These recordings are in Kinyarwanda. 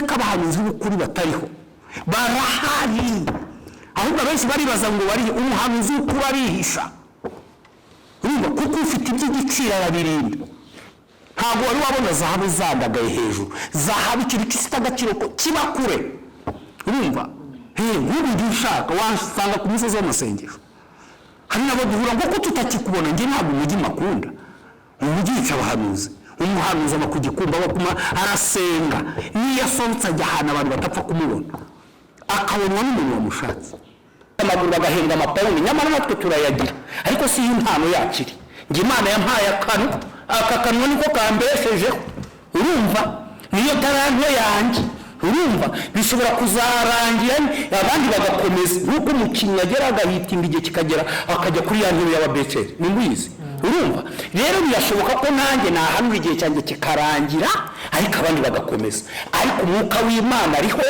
Nuko abahanuzi b'ukuri batariho, barahari. Ahubwo abenshi baribaza ngo barihe. Umuhanuzi w'ukuri arihisha, urumva, kuko ufite iby'igiciro arabirinda. Ntabwo wari wabona zahabu zandagaye hejuru. Zahabu, ikintu gifite agaciro ko kiba kure, urumva. Nk'ubu igihe ushaka wasanga ku musozi w'amasengesho. Hari n'abo duhura ngo ko tutakikubona. Njye ntabwo umujyi makunda, umujyi yica abahanuzi. Umuhanuzi aba ku gikumba, aba kuma arasenga. N'iyo asohotse ajya ahantu abantu badapfa kumubona, akabonwa n'umuntu wamushatse. Amaguru bagahembwa amapawundi, nyamara natwe turayagira, ariko si yo impano yacu iri. Njye Imana yampaye akanwa, aka kanwa niko kambeshejeho, urumva, niyo taranto yanjye. Urumva, bishobora kuzarangira abandi bagakomeza, nk'uko umukinnyi agera agahitinga, igihe kikagera akajya kuri ya ntebe y'ababeceri, ni muyizi. Urumva rero, birashoboka ko nanjye nahanura igihe cyanjye kikarangira, ariko abandi bagakomeza. Ariko umwuka w'Imana ariho,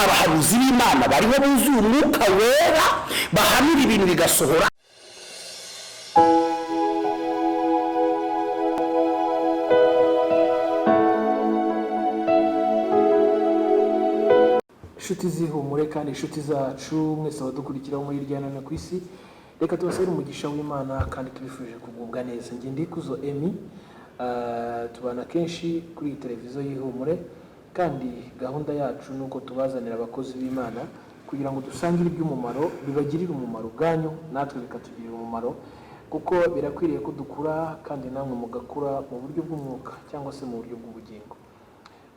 abahanuzi b'Imana bariho buzuye Umwuka Wera, bahanura ibintu bigasohora. Inshuti z'Ihumure kandi inshuti zacu mwese abadukurikiraho muri hirya no hino ku isi, reka tubasabire umugisha w'Imana kandi tubifurije kugubwa neza. Njye Ndikuzo Emi, tubana kenshi kuri iyi televiziyo y'Ihumure, kandi gahunda yacu ni uko tubazanira abakozi b'Imana kugira ngo dusangire iby'umumaro bibagirire umumaro ubwanyu, natwe bikatugirira umumaro, kuko birakwiriye ko dukura kandi namwe mugakura mu buryo bw'umwuka cyangwa se mu buryo bw'ubugingo.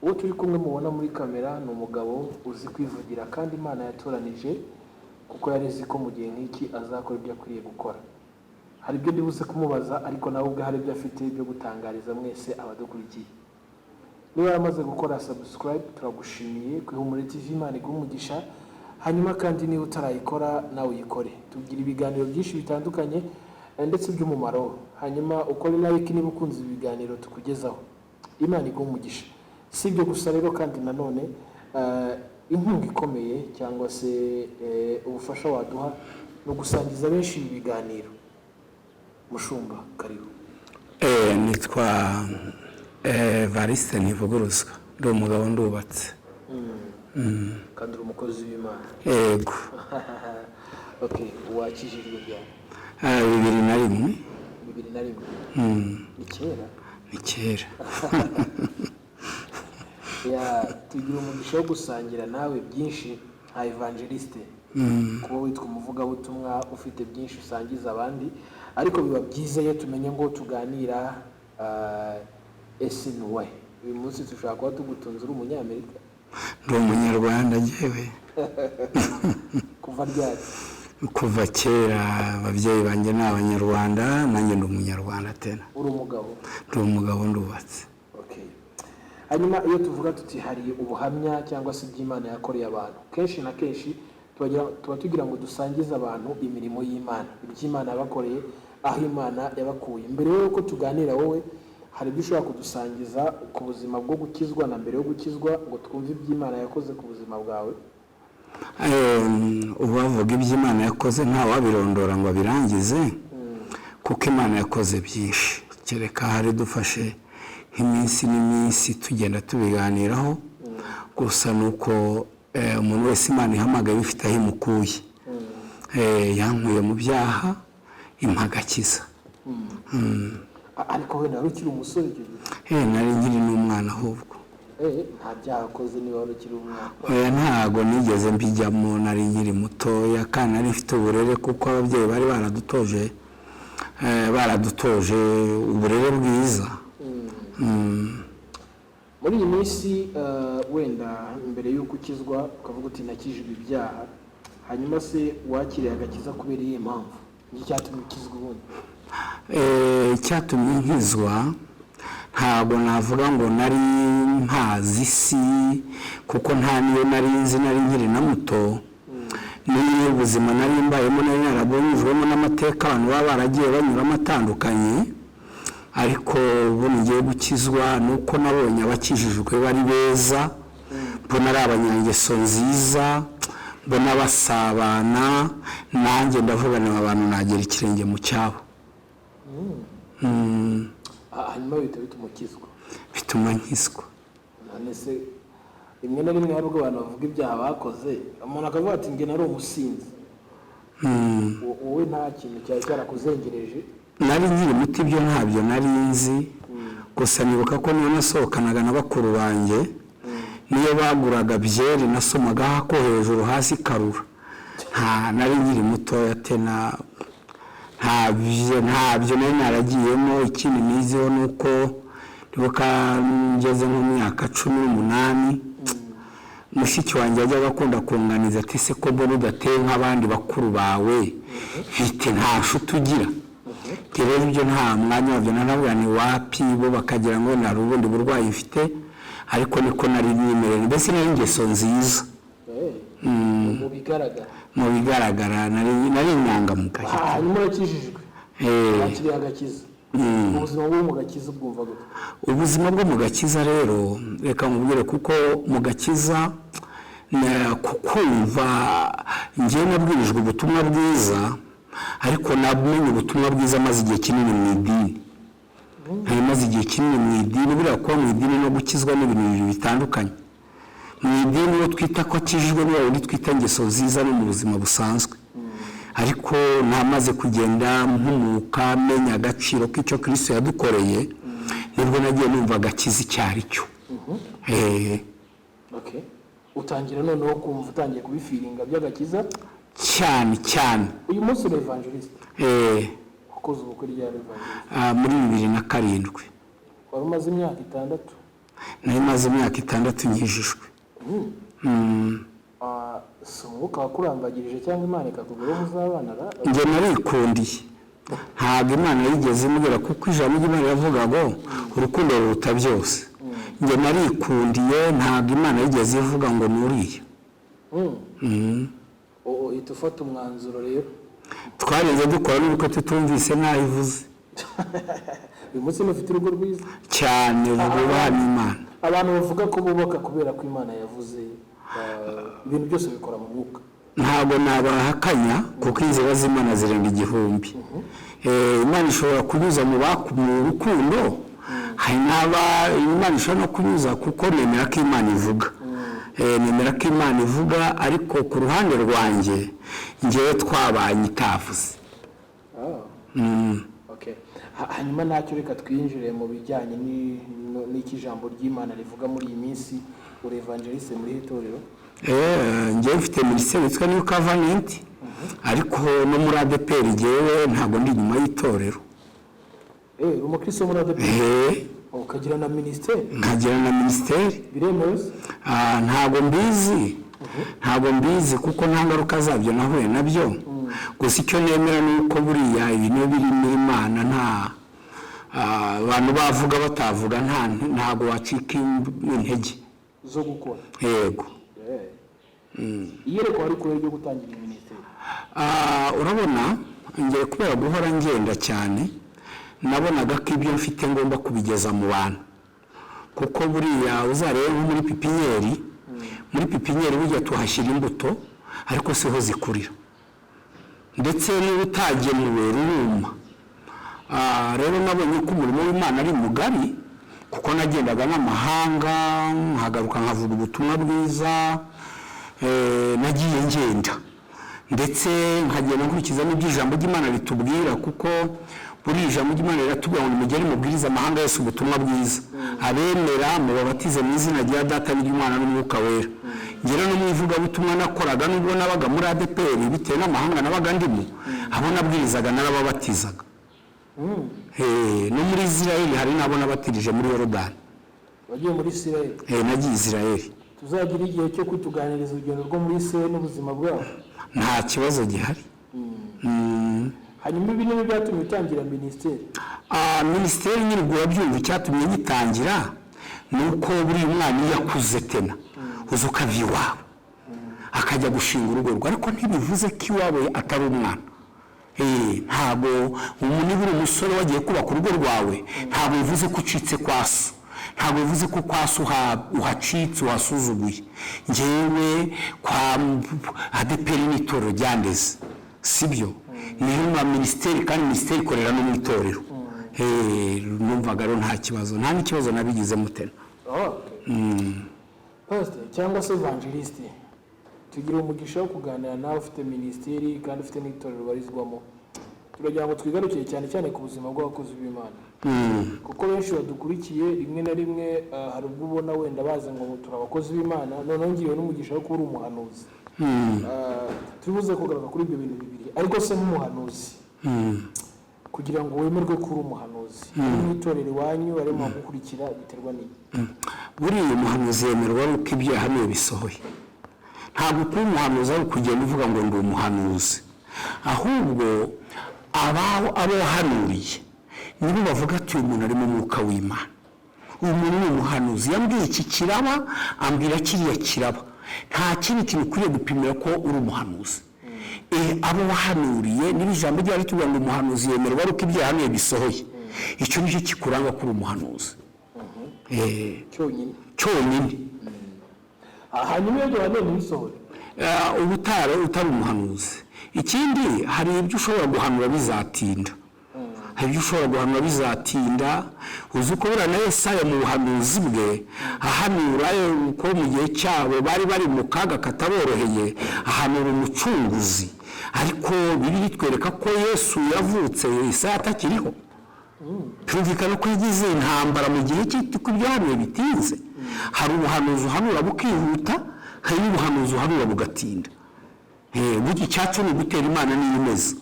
Uwo turi kumwe mubona muri kamera ni umugabo uzi kwivugira, kandi Imana yatoranije kuko yari izi ko mu gihe nk'iki azakora ibyo akwiriye gukora. Hari ibyo ndibuze kumubaza, ariko nawe ubwe hari ibyo afite byo gutangariza mwese abadukurikiye. Niba yaramaze gukora subscribe, turagushimiye ku Ihumure TV, Imana iguhe umugisha. Hanyuma kandi niba utarayikora, nawe uyikore. Tugira ibiganiro byinshi bitandukanye, ndetse by'umumaro. Hanyuma ukore like niba ukunze ibi biganiro tukugezaho, Imana iguhe umugisha. Si ibyo gusa rero, kandi nanone inkunga ikomeye cyangwa se ubufasha waduha ni ugusangiza benshi ibi biganiro. Mushumba, karibu. Nitwa Evariste Ntivuguruzwa, ndi umugabo, ndubatse. Kandi uri umukozi w'Imana. Yego. Okay, wakijijwe ryari? 2001. 2001, ni kera. Ni kera. Ya, tugira umugisha wo gusangira nawe byinshi nka evangeliste. Kuba witwa umuvugabutumwa, ufite byinshi usangiza abandi, ariko biba byiza iyo tumenye ngo tuganira, ese ni uwahe? Uyu munsi dushobora kuba tugutunze uri Umunyamerika. Ndi Umunyarwanda njyewe. Kuva ryari? Kuva kera, ababyeyi banjye ni Abanyarwanda, nanjye ndi Umunyarwanda tena. Uri umugabo? Ndi umugabo, ndubatse. Okay. Hanyuma iyo tuvuga tuti hari ubuhamya cyangwa se iby'Imana yakoreye abantu, kenshi na kenshi tuba tugira ngo dusangize abantu imirimo y'Imana, iby'Imana yabakoreye, aho Imana yabakuye. Mbere y'uko tuganira, wowe hari ibyo ushobora kudusangiza ku buzima bwo gukizwa na mbere yo gukizwa, ngo twumve iby'Imana yakoze ku buzima bwawe? Uwavuga iby'Imana yakoze ntawabirondora ngo abirangize, kuko Imana yakoze byinshi. Kereka hari dufashe nk'iminsi n'iminsi tugenda tubiganiraho. Gusa ni uko umuntu wese Imana ihamagaye ifite aho imukuye. Yankuye mu byaha, impa agakiza. Ariko wenda wari ukiri umusore icyo gihe? Nari nkiri n'umwana ahubwo. Nta byaha akoze niba wari ukiri umwana? Oya, ntago nigeze mbijyamo, nari nkiri mutoya kandi nari mfite uburere, kuko ababyeyi bari baradutoje uburere bwiza. Muri iyi minsi, wenda mbere y'uko ukizwa ukavuga uti nakijijwe ibyaha, hanyuma se wakiriye agakiza kubera iyihe mpamvu? Ni icyatumye ukizwa ubundi? Icyatumye nkizwa, ntabwo navuga ngo nari mpazi isi, kuko nta niyo nari nzi, nari nkiri na muto. N'iyo ubuzima nari mbayemo, nari narabonyujwemo n'amateka abantu baba baragiye banyuramo atandukanye. Ariko ubu ngiye gukizwa ni uko nabonye abakijijwe bari beza, mbona ari abanyangeso nziza, mbona basabana nanjye, ndavuga ni abantu nagera ikirenge mu cyabo. Hanyuma bihita bituma ukizwa? Bituma nkizwa. None se Rimwe na rimwe hari ubwo abantu bavuga ibyaha bakoze, umuntu akavuga ati: "Njye nari umusinzi." Wowe nta kintu cyari cyarakuzengereje? Nari nkiri muto, ibyo ntabyo nari nzi. Gusa nibuka ko niyo nasohokanaga na bakuru banjye, niyo baguraga byeri nasomagaho ko hejuru, hasi karura. Nta nari nkiri mutoya tena, ntabyo nari naragiyemo. Ikindi nizeho ni uko ndibuka ngeze nko mu myaka 18, mushiki wanjye yajyaga akunda kunganiza ati: "Se ko mbona udateye nk'abandi bakuru bawe, bite, nta nshuti ugira?" Njye rero ibyo nta mwanya wabyo, naravuga ni wapi, bo bakagira ngo nari ubundi burwayi mfite, ariko niko nari nimereye, mbese nari ingeso nziza. Mu bigaragara. Mu bigaragara nari inyangamugayo. Hanyuma urakijijwe? Eh. Wakiriye agakiza. Ubuzima bwo mu gakiza ubwumva gute? Ubuzima bwo mu gakiza rero, reka nkubwire, kuko mu gakiza kukumva, njyewe nabwirijwe ubutumwa bwiza, ariko namenye ubutumwa bwiza maze igihe kinini mu idini. Nari maze igihe kinini mu idini. Buriya kuba mu idini no gukizwa ni ibintu bibiri bitandukanye. Mu idini, uwo twita ko akijijwe ni wa wundi twita ingeso nziza no mu buzima busanzwe, ariko namaze kugenda mpumuka, menya agaciro k'icyo Kirisito yadukoreye, nibwo nagiye numva agakiza icyo ari cyo. Okay. Utangira noneho kumva utangiye kubifeelinga by'agakiza? Cyane cyane. Uyu munsi uri evangeliste? Eh. Wakoze ubukwe ryari, evangeliste? Muri 2007. Wari umaze imyaka 6? Nari maze imyaka 6 nkijijwe. Si umwuka wakurambagirije cyangwa Imana ikakubwira uwo muzabana ra? Njye narikundiye, ntabwo Imana yigeze imbwira, kuko ijambo ry'Imana riravuga ngo urukundo ruruta byose. Njye narikundiye, ntabwo Imana yigeze ivuga ngo nuriya. Uhita ufata umwanzuro rero? Twarinze dukora n'ubukwe tutumvise n'aho ivuze. Uyu munsi ntufite urugo rwiza? Cyane, rwubaha n'Imana. Abantu bavuga ko bubaka kubera ko Imana yavuze, ibintu byose bikora mu mwuka. Ntabwo nabahakanya, kuko inzira z'Imana zirenga igihumbi. Imana ishobora kunyuza mu rukundo, hari n'aba Imana ishobora no kunyuza, kuko nemera ko Imana ivuga. Nemera ko Imana ivuga, ariko ku ruhande rwanjye ngewe twabanye itavuze. Okay. Hanyuma ntacyo, reka twinjire mu bijyanye n'icyo ijambo ry'Imana rivuga muri iyi minsi. Uri evangeliste muri iri torero? Njyewe mfite minisiteri yitwa New Covenant, ariko no muri ADEPR njyewe ntabwo ndi inyuma y'itorero. Uri umukristo muri ADEPR? Eh. Ukagira na minisiteri? Nkagira na minisiteri. Biremewe se? Ntabwo mbizi, ntabwo mbizi, kuko nta ngaruka zabyo nahuye nabyo. Gusa icyo nemera ni uko buriya ibintu biri muri Imana, nta abantu bavuga batavuga, ntabwo wacika intege zo gukora. Yego. Iyerekwa wari kure ryo gutangira iyi minisiteri? Urabona ngiye kubera guhora ngenda cyane, nabonaga ko ibyo mfite ngomba kubigeza mu bantu, kuko buriya uzarebe nko muri pépinière, muri pépinière burya tuhashyira imbuto, ariko siho zikurira, ndetse niba utagemuwe ruruma. Rero nabonye ko umurimo w'Imana ari mugari, kuko nagendaga n'amahanga, nkagaruka nkavuga ubutumwa bwiza. Nagiye ngenda, ndetse nkagenda nkurikiza n'ibyo ijambo ry'Imana ritubwira, kuko buriya ijambo ry'Imana riratubwira ngo: "Nimugere mubwirize amahanga yose ubutumwa bwiza, abemera mubabatize mu izina rya Data n'iry'Umwana n'Umwuka Wera." Ngera no mu ivugabutumwa nakoraga, nubwo nabaga muri ADEPR, bitewe n'amahanga nabaga ndimo, abo nabwirizaga narababatizaga. No muri Israel hari n'abo nabatirije muri Yorodani. Wagiye muri Israel? Nagiye Israel. Tuzagira igihe cyo kutuganiriza urugendo rwo muri Israel n'ubuzima bwabo. Nta kibazo gihari. Hanyuma ibi nibyo byatumye utangira minisiteri? Minisiteri nyine ubwo urabyumva, icyatumye nyitangira ni uko buriya umwana iyo akuze tena uza ukava iwabo akajya gushinga urugo rwe, ariko ntibivuze ko iwabo atari umwana. Ntabwo niba uri umusore wagiye kubaka urugo rwawe, ntabwo bivuze ko ucitse kwa so, ntabwo bivuze ko kwa so uhacitse, uhasuzuguye. Ngewe kwa ADEPR n'itorero ryandeze, sibyo? Niyo nka minisiteri, kandi minisiteri ikorera no mu itorero. Numvaga rero nta kibazo, nta n'ikibazo nabigizemo tena. Oh, okay. Pastor cyangwa se evangeliste, tugira umugisha wo kuganira nawe ufite minisiteri kandi ufite n'itorero ubarizwamo. Turagira ngo twigarukire cyane cyane ku buzima bw'abakozi b'Imana, kuko benshi badukurikiye rimwe na rimwe hari ubwo ubona wenda baza ngo turi abakozi b'Imana, noneho ngiriwe n'umugisha wo kuba uri umuhanuzi. Turi buze kugaruka kuri ibyo bintu bibiri, ariko se nk'umuhanuzi, kugira ngo wemerwe ko uri umuhanuzi, ari mu itorero iwanyu, ari mu bagukurikira, biterwa n'iki? Buriya umuhanuzi yemerwa ari uko ibyo yahanuye bisohoye. Ntabwo kuba umuhanuzi ari ukugenda uvuga ngo ndi umuhanuzi, ahubwo abo wahanuriye nibo bavuga ati: "Uyu muntu ari mu mwuka w'Imana, uyu muntu ni umuhanuzi, yambwiye iki kiraba, ambwira kiriya kiraba." Nta kindi kintu ukwiriye gupimira ko uri umuhanuzi. Abo wahanuriye, niba ijambo ryari ritubwira ngo umuhanuzi yemerwa ari uko ibyo yahanuye bisohoye, icyo nicyo kikuranga ko uri umuhanuzi. Cyonyine? Cyonyine. Hanyuma iyo byahanuye ntibisohore? Uba utari umuhanuzi. Ikindi, hari ibyo ushobora guhanura bizatinda, hari ibyo ushobora guhanura bizatinda. Uzi ko buriya na Yesaya mu buhanuzi bwe ahanura ko mu gihe cyabo bari bari mu kaga kataboroheye, ahanura umucunguzi, ariko Bibiliya itwereka ko Yesu yavutse Yesaya atakiriho. Byumvikana ko yagize intambara mu gihe cye, ko ibyo bitinze. Hari ubuhanuzi uhanura bukihuta, hari n'ubuhanuzi uhanura bugatinda. Burya icyacu ni ugutera Imana niyo imeze.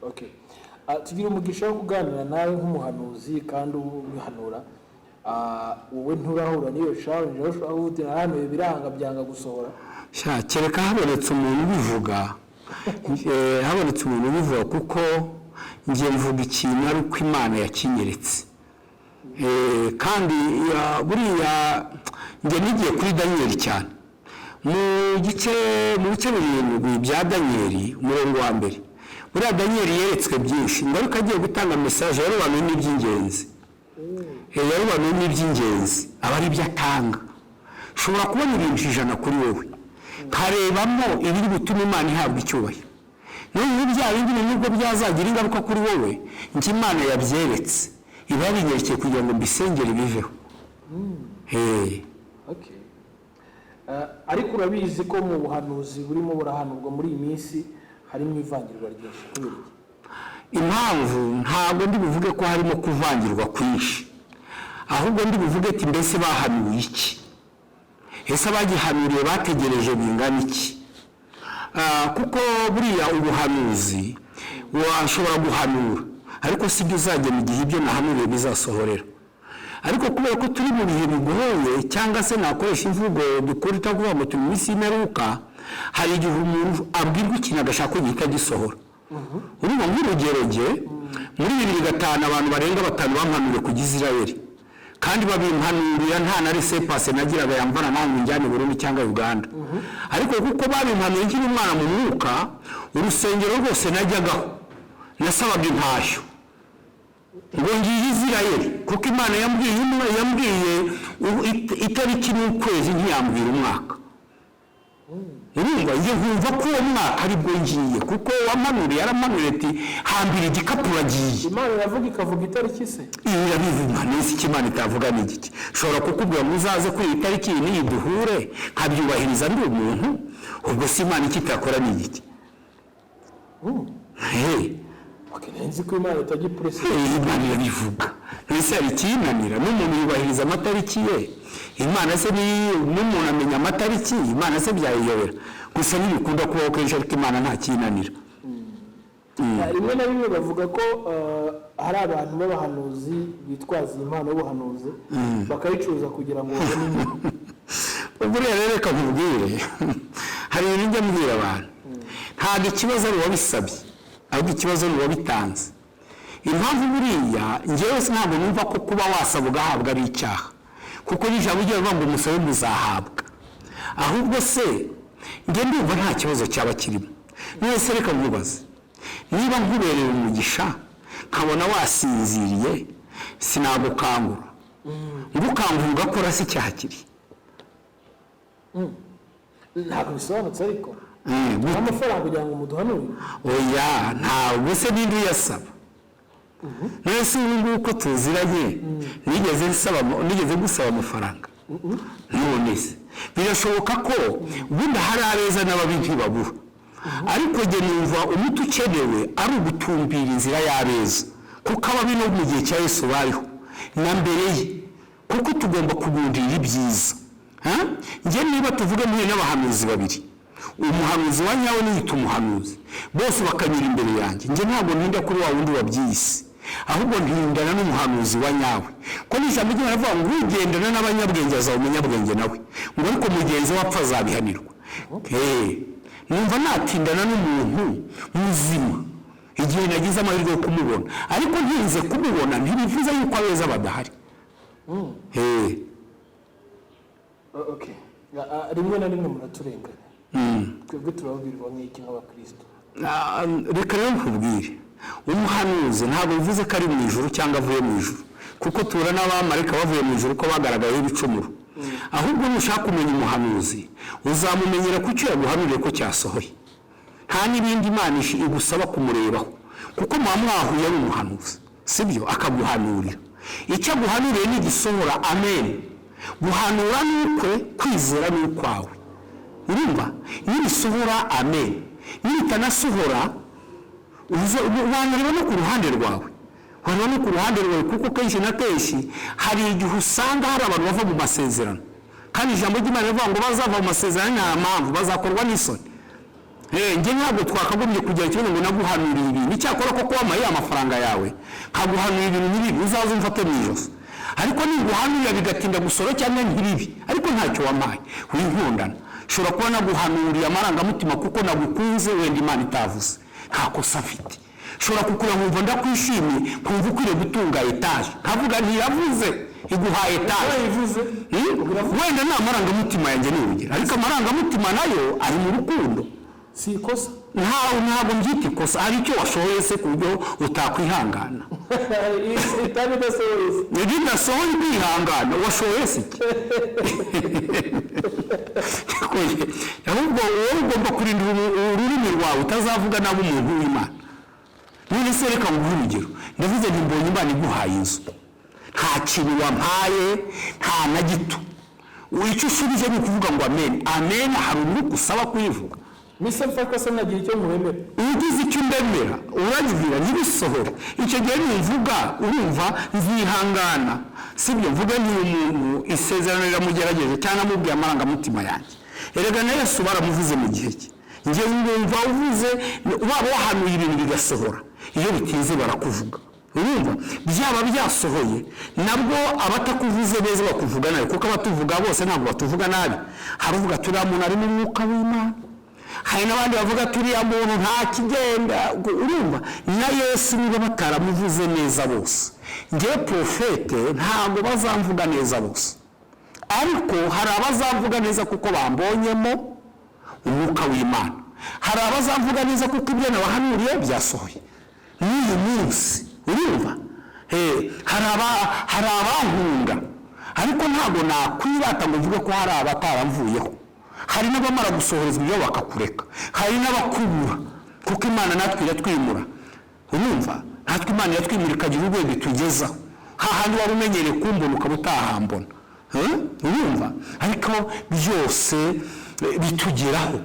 Okay. Tugira umugisha wo kuganira nawe nk'umuhanuzi kandi ubihanura. Wowe nturahura n'iyo challenge aho ushobora kuvuga uti nahanuye biranga, byanga gusohora? Sha, kereka habonetse umuntu ubivuga, habonetse umuntu ubivuga, kuko njye mvuga ikintu ari uko Imana yakinyeretse. Kandi buriya njye nigiye kuri Daniyeli cyane, mu bice 7 bya Daniyeli, umurongo wa mbere. Buriya Daniyeli yeretswe byinshi ngo, ariko agiye gutanga message yarobanuye n'iby'ingenzi. Yarobanuye n'iby'ingenzi aba ari ibyo atanga. Ushobora kubona ibintu 100 kuri wowe, nkarebamo ibiri gutuma Imana ihabwa icyubahiro. Noneho bya bindi nubwo byazagira ingaruka kuri wowe, njye Imana yabyeretse, iba yabinyerekeye kugira ngo mbisengere biveho. Okay. Ariko urabizi ko mu buhanuzi burimo burahanurwa muri iyi minsi harimo ivangirwa ryinshi, kubera iki? Impamvu, ntabwo ndi buvuge ko harimo kuvangirwa kwinshi, ahubwo ndi buvuge ati: mbese bahanuye iki? Ese abagihanuriye bategereje bingana iki? Kuko buriya ubuhanuzi washobora guhanura, ariko si byo uzagena igihe ibyo nahanuriye bizasohorera. Ariko kubera ko turi mu bihe bigoye, cyangwa se nakoresha imvugo dukora itakuvuga ngo turi mu minsi y'imperuka, hari igihe umuntu abwirwa ikintu agashaka ko gihita gisohora. Urumva, nk'urugero, jye muri 2005 abantu barenga batanu bampanuriye kujya Isirayeli, kandi babimpanurira nta na laissez-passer nagiraga yamvana nawe ngo njyane Burundi cyangwa Uganda. Ariko kuko babimpanuye nkiri umwana mu mwuka, urusengero rwose najyagaho nasabaga intashyo ngo ngiye Isirayeli, kuko Imana yambwiye itariki n'ukwezi, ntiyambwira umwaka. Urumva, njye nkumva ko uwo mwaka aribwo ngiye, kuko wamanuriye yaramanuriye ati: "Hambira igikapu, uragiye." Imana iravuga ikavuga itariki se? Ibi irabivuga neza. Icyo Imana itavuga ni igiki? Ushobora kukubwira ngo uzaze kuri iyi tariki iyi n'iyi duhure, nkabyubahiriza ndi umuntu. Ubwo si Imana icyo itakora ni igiki? Hey. Okay, nari nzi ko Imana itajya ipuresi. Imana irabivuga. Mbese hari ikiyinanira? N'umuntu yubahiriza amatariki ye. Imana se n'umuntu amenya amatariki, Imana se byayiyobera? Gusa ntibikunda kubaho kenshi, ariko Imana nta kiyinanira. Rimwe na rimwe bavuga ko hari abantu b'abahanuzi bitwaza iyi mpano y'ubuhanuzi bakayicuruza kugira ngo babone inyungu. Buriya rero reka nkubwire, hari ibintu njya mbwira abantu: ntabwo ikibazo ari uwabisabye, ahubwo ikibazo ni uwabitanze. Impamvu, buriya njyewe ntabwo numva ko kuba wasaba ugahabwa ari icyaha, kuko n'ijambo ryo rivuga ngo musabe muzahabwa. Ahubwo se njye ndumva nta kibazo cyaba kirimo. None se reka nkubaze, niba nkubereye umugisha nkabona wasinziriye, sinagukangura? Ngukangura ugakora, si icyaha kiri? Ntabwo bisobanutse ariko. Gute? Amafaranga kugira ngo muduhanurire? Oya, ntabwo se ninde uyasaba? None se ubu ngubu ko tuziranye, nigeze gusaba amafaranga? None se birashoboka ko ubundi hari abeza n'ababi ntibabura, ariko njye numva umuti ukenewe ari ugutumbira inzira y'abeza, kuko ababi no mu gihe cya Yesu bariho na mbere ye, kuko tugomba kugundira ibyiza. Ha? Njye niba tuvuge muhuye n'abahanuzi babiri, umuhanuzi wa nyawe n'uwita umuhanuzi, bose bakanyura imbere yanjye, njye ntabwo ntinda kuri wa wundi wabyiyise, ahubwo ntindana n'umuhanuzi wa nyawe, ko n'ijambo ry'Imana rivuga ngo ugendana n'abanyabwenge azaba umunyabwenge nawe, ngo ariko mugenzi we apfa azabihanirwa. Numva natindana n'umuntu muzima igihe nagize amahirwe yo kumubona, ariko ntinze kumubona ntibivuze yuko abeza badahari. Okay. Rimwe na rimwe muraturenganya, twebwe turababwirwa nk'iki nk'abakristo? Reka rero nkubwire, umuhanuzi ntabwo bivuze ko ari mu ijuru cyangwa avuye mu ijuru, kuko tura n'abamarayika bavuye mu ijuru ko bagaragayeho ibicumuro. Ahubwo nushaka kumenya umuhanuzi uzamumenyera ku cyo yaguhanuriye ko cyasohoye, nta n'ibindi Imana igusaba kumurebaho, kuko muba mwahuye ari umuhanuzi, sibyo? Akaguhanurira icyo aguhanuriye nigisohora, amen. Guhanura ni ukwe, kwizera ni ukwawe. Urumva, nibisohora amen, nibitanasohora wanareba no ku ruhande rwawe, wareba no ku ruhande rwawe, kuko kenshi na kenshi hari igihe usanga hari abantu bava mu masezerano, kandi ijambo ry'Imana rivuga ngo bazava mu masezerano nta mpamvu, bazakorwa n'isoni. Njye ntabwo twakagombye kugira ikibazo ngo naguhanuriye ibintu, icyakora koko wampaye amafaranga yawe nkaguhanura ibintu n'ibi, uzaze umfate mu ijosi, ariko niguhanurira bigatinda gusora cyangwa ntibibi, ariko ntacyo wampaye, winkundana. Nshobora kuba naguhanuriye amarangamutima kuko nagukunze, wenda Imana itavuze, nta kosa mfite. Nshobora kukureba nkumva ndakwishimiye, nkumva ukwiriye gutunga etaje, nkavuga ntiyavuze iguha etaje. Wenda ni amarangamutima yanjye ni urugero, ariko amarangamutima nayo ari mu rukundo. Si ikosa? Ntabwo mbyita ikosa. Hari icyo washoboye se ku buryo utakwihangana? Itabi idasohoye se? Bidasohoye kwihangana, washoboye se iki? Ahubwo wowe ugomba kurinda ururimi rwawe utazavuga nabi umuntu w'Imana. None se reka nguhe urugero, ndavuze nti mbonye Imana iguhaye inzu, nta kintu wampaye, nta na gito. Icyo usubije ni ukuvuga ngo amen amen. Hari umwuka usaba kuyivuga? Mise mfaka se nagira icyo nkuremera? Ugize icyo undemera urabibwira ntibisohore, icyo gihe nimvuga urumva nzihangana, sibyo? Mvuga ni umuntu isezerano riramugerageje cyangwa amubwiye amarangamutima yanjye. Erega na Yesu baramuvuze mu gihe cye. Njye ngumva uvuze waba wahanuye ibintu bigasohora, iyo bitinze barakuvuga. Urumva byaba byasohoye nabwo abatakuvuze beza bakuvuga nabi, kuko abatuvuga bose ntabwo batuvuga nabi. Hari uvuga turiya muntu ari mu mwuka w'Imana, hari n'abandi bavuga turiya muntu nta kigenda. Urumva na Yesu niba bataramuvuze neza bose, ngewe porofete ntabwo bazamvuga neza bose, ariko hari abazamvuga neza kuko bambonyemo umwuka w'Imana, hari abazamvuga neza kuko ibyo nabahanuriye byasohoye n'uyu munsi. Urumva hari abankunda, ariko ntabwo nakwirata ngo mvuge ko hari abataramvuyeho. Hari n'abamara gusohorezwa ibyo bakakureka, hari n'abakubura, kuko Imana natwe iratwimura. Urumva natwe Imana iratwimura ikagira urwego itugezaho, hahandi wari umenyereye kumbona ukaba utahambona. Urumva, ariko byose bitugeraho,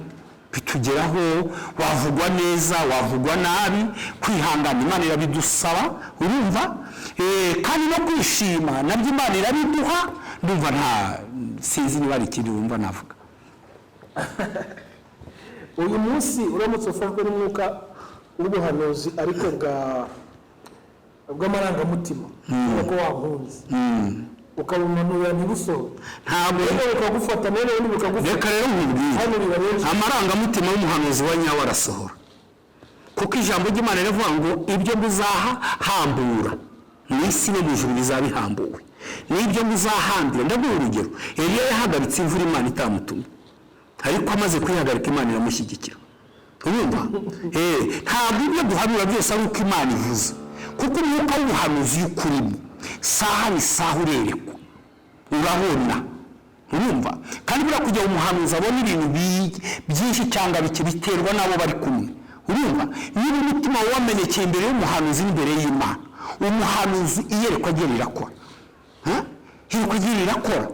bitugeraho, wavugwa neza wavugwa nabi, kwihangana Imana irabidusaba. Urumva kandi no kwishima nabyo Imana irabiduha. Ndumva nta sinzi niba ari ikindi wumva navuga. Uyu munsi uramutse ufashwe n'umwuka w'ubuhanuzi ariko bw'amarangamutima, kuko wankunze ukabumanura ntibusohore, ntabwo bukagufata none ubundi bukagufata. Reka rero nkubwire, Hano biba benshi. Amarangamutima y'umuhanuzi wa nyawe arasohora, kuko ijambo ry'Imana rivuga ngo ibyo muzaha hambura mu isi no mu ijuru bizaba bihambuwe, n'ibyo muzahambira. Ndaguha urugero, Eliya yahagaritse imvura Imana itamutumye, ariko amaze kuyihagarika Imana iramushyigikira. Urumva ntabwo ibyo duhanura byose ari uko Imana ivuze, kuko umwuka w'ubuhanuzi iyo ukurimo saha ni saha urerekwa, urabona. Urumva kandi buriya kugira ngo umuhanuzi abone ibintu byinshi cyangwa bike biterwa n'abo bari kumwe. Urumva niba umutima wamenekeye imbere y'umuhanuzi n'imbere y'Imana, umuhanuzi iyerekwa rye rirakora. Iyerekwa rye rirakora.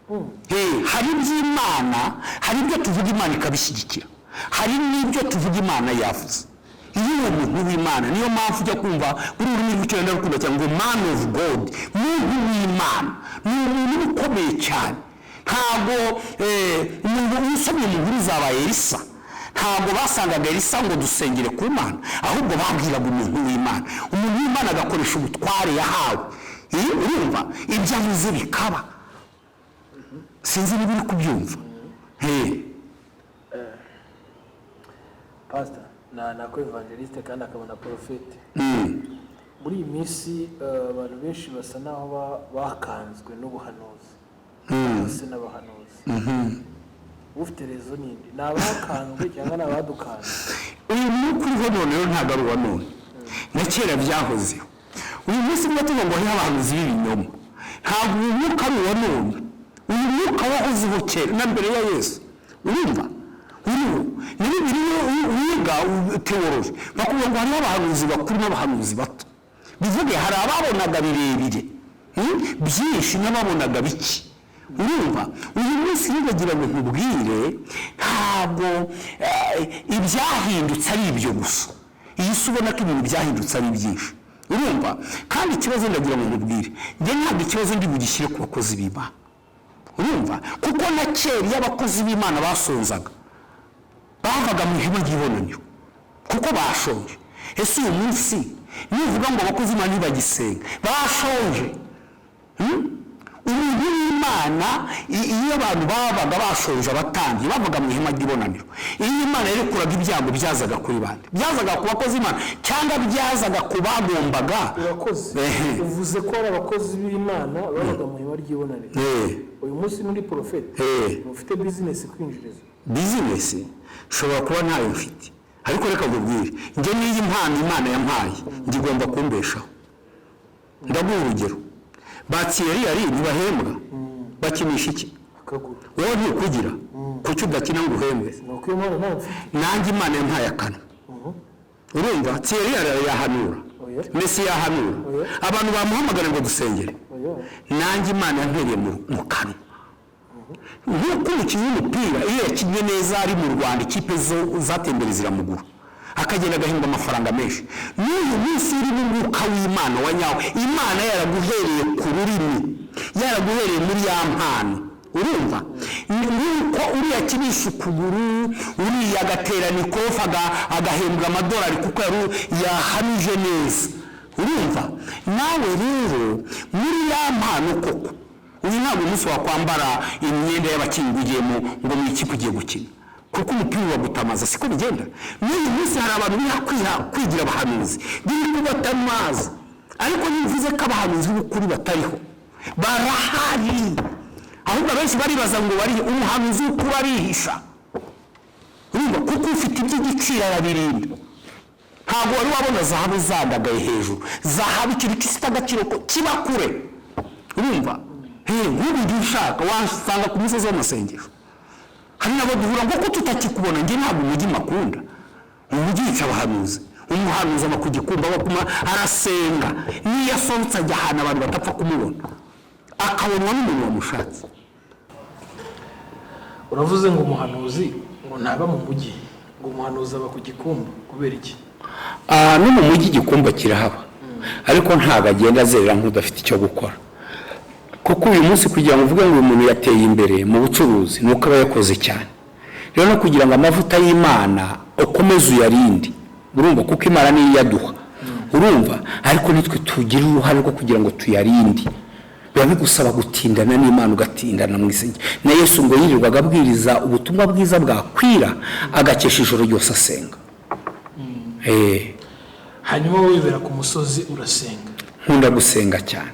Hari iby'Imana, hari ibyo tuvuga Imana ikabishyigikira, hari n'ibyo tuvuga Imana yavuze. Iyo uwo muntu w'Imana, niyo mpamvu ujya kumva buri rurimi rw'Icyongereza rukunda cyane ngo "man of God", muntu w'Imana ni umuntu ukomeye cyane. Ntabwo umuntu usomye mu nkuru zabaye Elisa, ntabwo basangaga Elisa ngo dusengere ku Mana, ahubwo babwiraga umuntu w'Imana. Umuntu w'Imana agakoresha ubutware yahawe. Urumva, ibyo avuze bikaba. Sinzi niba uri kubyumva. Pastor na nako évangéliste kandi akaba na prophète. Muri iyi minsi abantu benshi basa naho bakanzwe n'ubuhanuzi cyangwa se n'abahanuzi. Ufite raison nindi, ni abakanzwe cyangwa ni abadukanze? Uyu mwuka uriho none rero ntabwo ari uwa none, na kera byahozeho. Uyu munsi niba tuvuga ngo hariho abahanuzi b'ibinyoma, ntabwo uyu mwuka ari uwa none. Uyu mwuka wahozeho kera na mbere ya Yesu. Urumva, uriho ni Bibiliya. Wiga théologie, bakubwira ngo hariho abahanuzi bakuru n'abahanuzi bato. Bivuge hari ababonaga birebire, byinshi n'ababonaga bike. Urumva, uyu munsi nibagira ngo nkubwire, ntabwo ibyahindutse ari ibyo gusa. Iyi si ubona ko ibintu byahindutse ari byinshi. Urumva, kandi ikibazo, ndagira ngo nkubwire, njye ntabwo ikibazo ndi bugishyire ku bakozi b'Imana. Urumva, kuko na kera iyo abakozi b'Imana basonzaga, bavaga mu ihema ry'ibonaniro kuko bashonje. Ese uyu munsi nivuga ngo abakozi b'Imana ntibagisenga, bashonje? Umuntu w'Imana, iyo abantu babaga bashonje, abatambyi bavaga mu ihema ry'ibonaniro. Iyo Imana yerekuraga ibyago, byazaga kuri bande? Byazaga ku bakozi b'Imana cyangwa byazaga ku bagombaga? Urakoze. Uvuze ko hari abakozi b'Imana babaga mu ihema ry'ibonaniro. Uyu munsi n'uri prophète, ufite business kwinjiriza? Business nshobora kuba ntayo mfite, ariko reka nkubwire, njye n'iyi mpano Imana yampaye ngigomba kumbeshaho. Ndaguha urugero: ba Thierry ntibahembwa? Bakinisha iki? Akaguru. Wowe ntukugira? Kuki udakina ngo uhembwe? Ni uko iyo mpano ntayo mfite. Nanjye Imana yampaye akanwa. Urumva, Thierry yahanura? Oya. Messi yahanura? Oya. Abantu bamuhamagara ngo dusengere? Oya. Nanjye Imana yampereye mu kanwa, nk'uko umukinnyi w'umupira iyo yakinnye neza ari mu Rwanda, ikipe zo zatembere ziramugura, akagenda agahembwa amafaranga menshi. N'uyu munsi urimo umwuka w'Imana wa nyawo, Imana yaraguhereye ku rurimi, yaraguhereye muri ya mpano. Urumva, nk'uko uriya akinisha ukuguru, uriya agaterana ikofi, agahembwa amadolari kuko yahamije neza. Urumva, nawe rero muri ya mpano koko, uyu ntabwo umunsi wakwambara imyenda y'abakinnyi ugiye mu ngo mu ikipe ugiye gukina, kuko umupira uragutamaza. Siko bigenda? N'uyu munsi hari abantu biha kwigira abahanuzi, biri kubatamaza. Ariko ntibivuze ko abahanuzi b'ukuri batariho, barahari. Ahubwo abenshi baribaza ngo bari. Umuhanuzi w'ukuri arihisha. Urumva, kuko ufite iby'igiciro arabirinda. Ntabwo wari wabona zahabu zandagaye hejuru. Zahabu, ikintu gifite agaciro ko kiba kure. Urumva, nk'ubu igihe ushaka wasanga ku musozi w'amasengesho. Hari n'abo duhura ngo ko tutakikubona. Njye ntabwo umujyi makunda, umujyi yica abahanuzi. Umuhanuzi aba ku gikumba, aba arasenga. N'iyo asohotse ajya ahantu abantu badapfa kumubona, akabonwa n'umuntu wamushatse. Uravuze ngo umuhanuzi ngo ntaba mu mujyi, ngo umuhanuzi aba ku gikumba. Kubera iki? Aha no mu mujyi igikumba kirahaba, ariko ntabwo agenda azerera nk'udafite icyo gukora. Kuko uyu munsi kugira ngo uvuge ngo uyu muntu yateye imbere mu bucuruzi, ni uko aba yakoze cyane. Rero no kugira ngo amavuta y'Imana ukomeze uyarinde, urumva, kuko Imana niyo iyaduha. Urumva, ariko nitwe tugira uruhare rwo kugira ngo tuyarinde. Biba bigusaba gutindana n'Imana, ugatindana mu isenge. Na Yesu ngo yirirwaga abwiriza ubutumwa bwiza, bwakwira agakesha ijoro ryose asenga. Hanyuma wowe wibera ku musozi, urasenga? Nkunda gusenga cyane.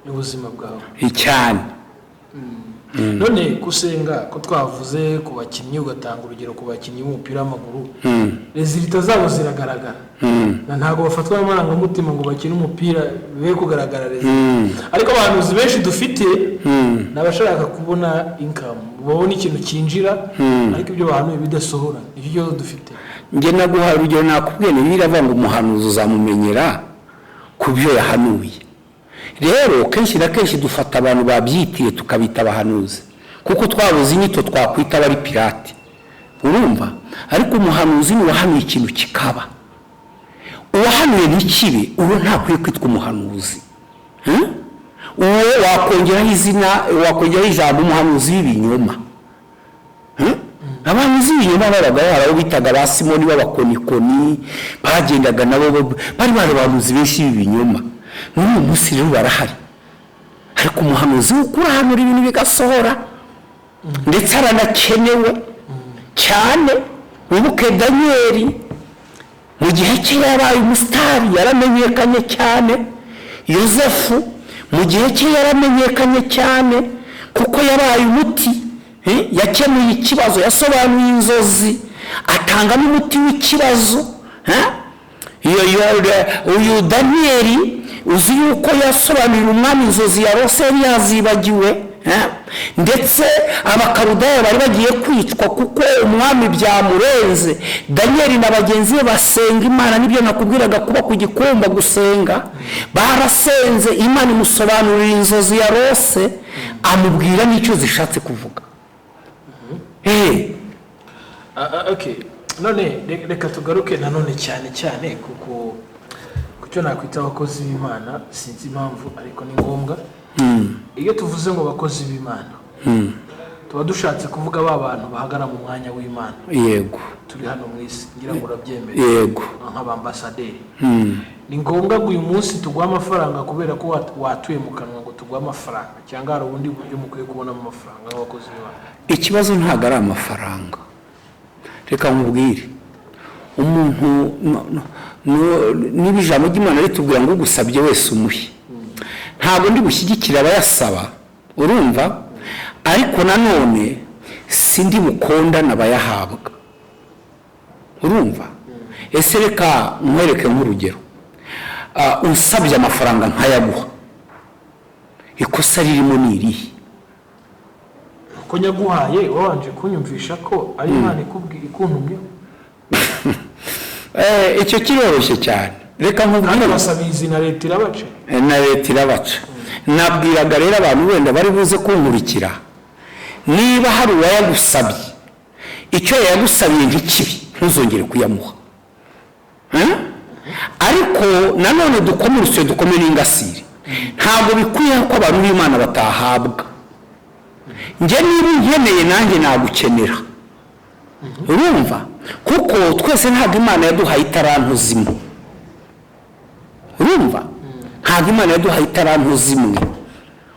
N'ubuzima bwawe? Cyane. None gusenga ko twavuze ku bakinnyi, ugatanga urugero ku bakinnyi b'umupira w'amaguru, résultats zabo ziragaragara, na ntabwo bafatwa n'amarangamutima ngo bakine umupira be kugaragara résultat. Ariko abahanuzi benshi dufite ni abashaka kubona income, babona ikintu cyinjira, ariko ibyo bahanuye bidasohora. Nicyo kibazo dufite. Njye naguha urugero, nakubwiye ni biravuga ngo umuhanuzi uzamumenyera ku byo yahanuye. Rero kenshi na kenshi dufata abantu babyitiye tukabita abahanuzi. Kuko twabuze inyito twakwita abari pirate, urumva? Ariko umuhanuzi ni uwahanuye ikintu kikaba. Uwahanuye ntikibe, uwo ntakwiye kwitwa umuhanuzi. Uwo wakongeraho izina, wakongeraho ijambo umuhanuzi w'ibinyoma. Abahanuzi b'ibinyoma babaga hari abo bitaga ba Simoni b'abakonikoni, bagendaga nabo bari bari abahanuzi benshi b'ibinyoma. Muri uyu munsi rero barahari, ariko umuhanuzi w'ukuri ahanura ibintu bigasohora, ndetse aranakenewe cyane. Wibuke Daniyeli, mu gihe cye yabaye umusitari, yaramenyekanye cyane. Yosefu mu gihe cye yaramenyekanye cyane kuko yabaye umuti, yakemuye ikibazo, yasobanuye inzozi, atanga n'umuti w'ikibazo. Uyu Daniyeli uzi yuko yasobanurira umwami inzozi yarose yari yazibagiwe, ndetse Abakarudaya bari bagiye kwicwa kuko umwami byamurenze. Daniyeli na bagenzi be basenga Imana, nibyo nakubwiraga kuba ku gikumba gusenga. Barasenze, Imana imusobanurira inzozi yarose, amubwira n'icyo zishatse kuvuga. Okay. None reka tugaruke nanone cyane cyane kuko ku cyo nakwita abakozi b'Imana, sinzi impamvu ariko ni ngombwa. Iyo tuvuze ngo abakozi b'Imana, tuba dushatse kuvuga ba bantu bahagara mu mwanya w'Imana. Turi hano mu isi, ngira ngo urabyemere? Yego. Nk'abambasaderi, ni ngombwa ngo uyu munsi tuguhe amafaranga kubera ko watuye mu kanwa ngo tuguhe amafaranga, cyangwa hari ubundi buryo mukwiye kubonamo amafaranga nk'abakozi b'Imana? Ikibazo ntabwo ari amafaranga. Reka nkubwire, umuntu niba ijambo ry'Imana ritubwira ngo ugusabye wese umuhe, ntabwo ndi bushyigikire abayasaba, urumva? Ariko nanone sindi bukondane abayahabwa, urumva? Ese reka nkwereke nk'urugero, usabye amafaranga nkayaguha, ikosa ririmo ni irihe? Ko nyaguhaye wabanje kunyumvisha ko ari Imana ikuntumyeho. Icyo kiroroshye cyane, reka Kandi nkubwire. Basabizi na leta irabaca. Na leta irabaca. Nabwiraga rero abantu wenda bari buze kunkurikira, niba hari uwayagusabye, icyo yagusabiye ntikibi, ntuzongere kuyamuha. Ariko nanone dukome urusyo, dukome n'ingasire. Ntabwo bikwiye ko abantu b'Imana batahabwa. Njye niba unkeneye, nanjye nagukenera, urumva? Kuko twese ntabwo Imana yaduhaye itaranto zimwe, urumva? Ntabwo Imana yaduhaye itaranto zimwe.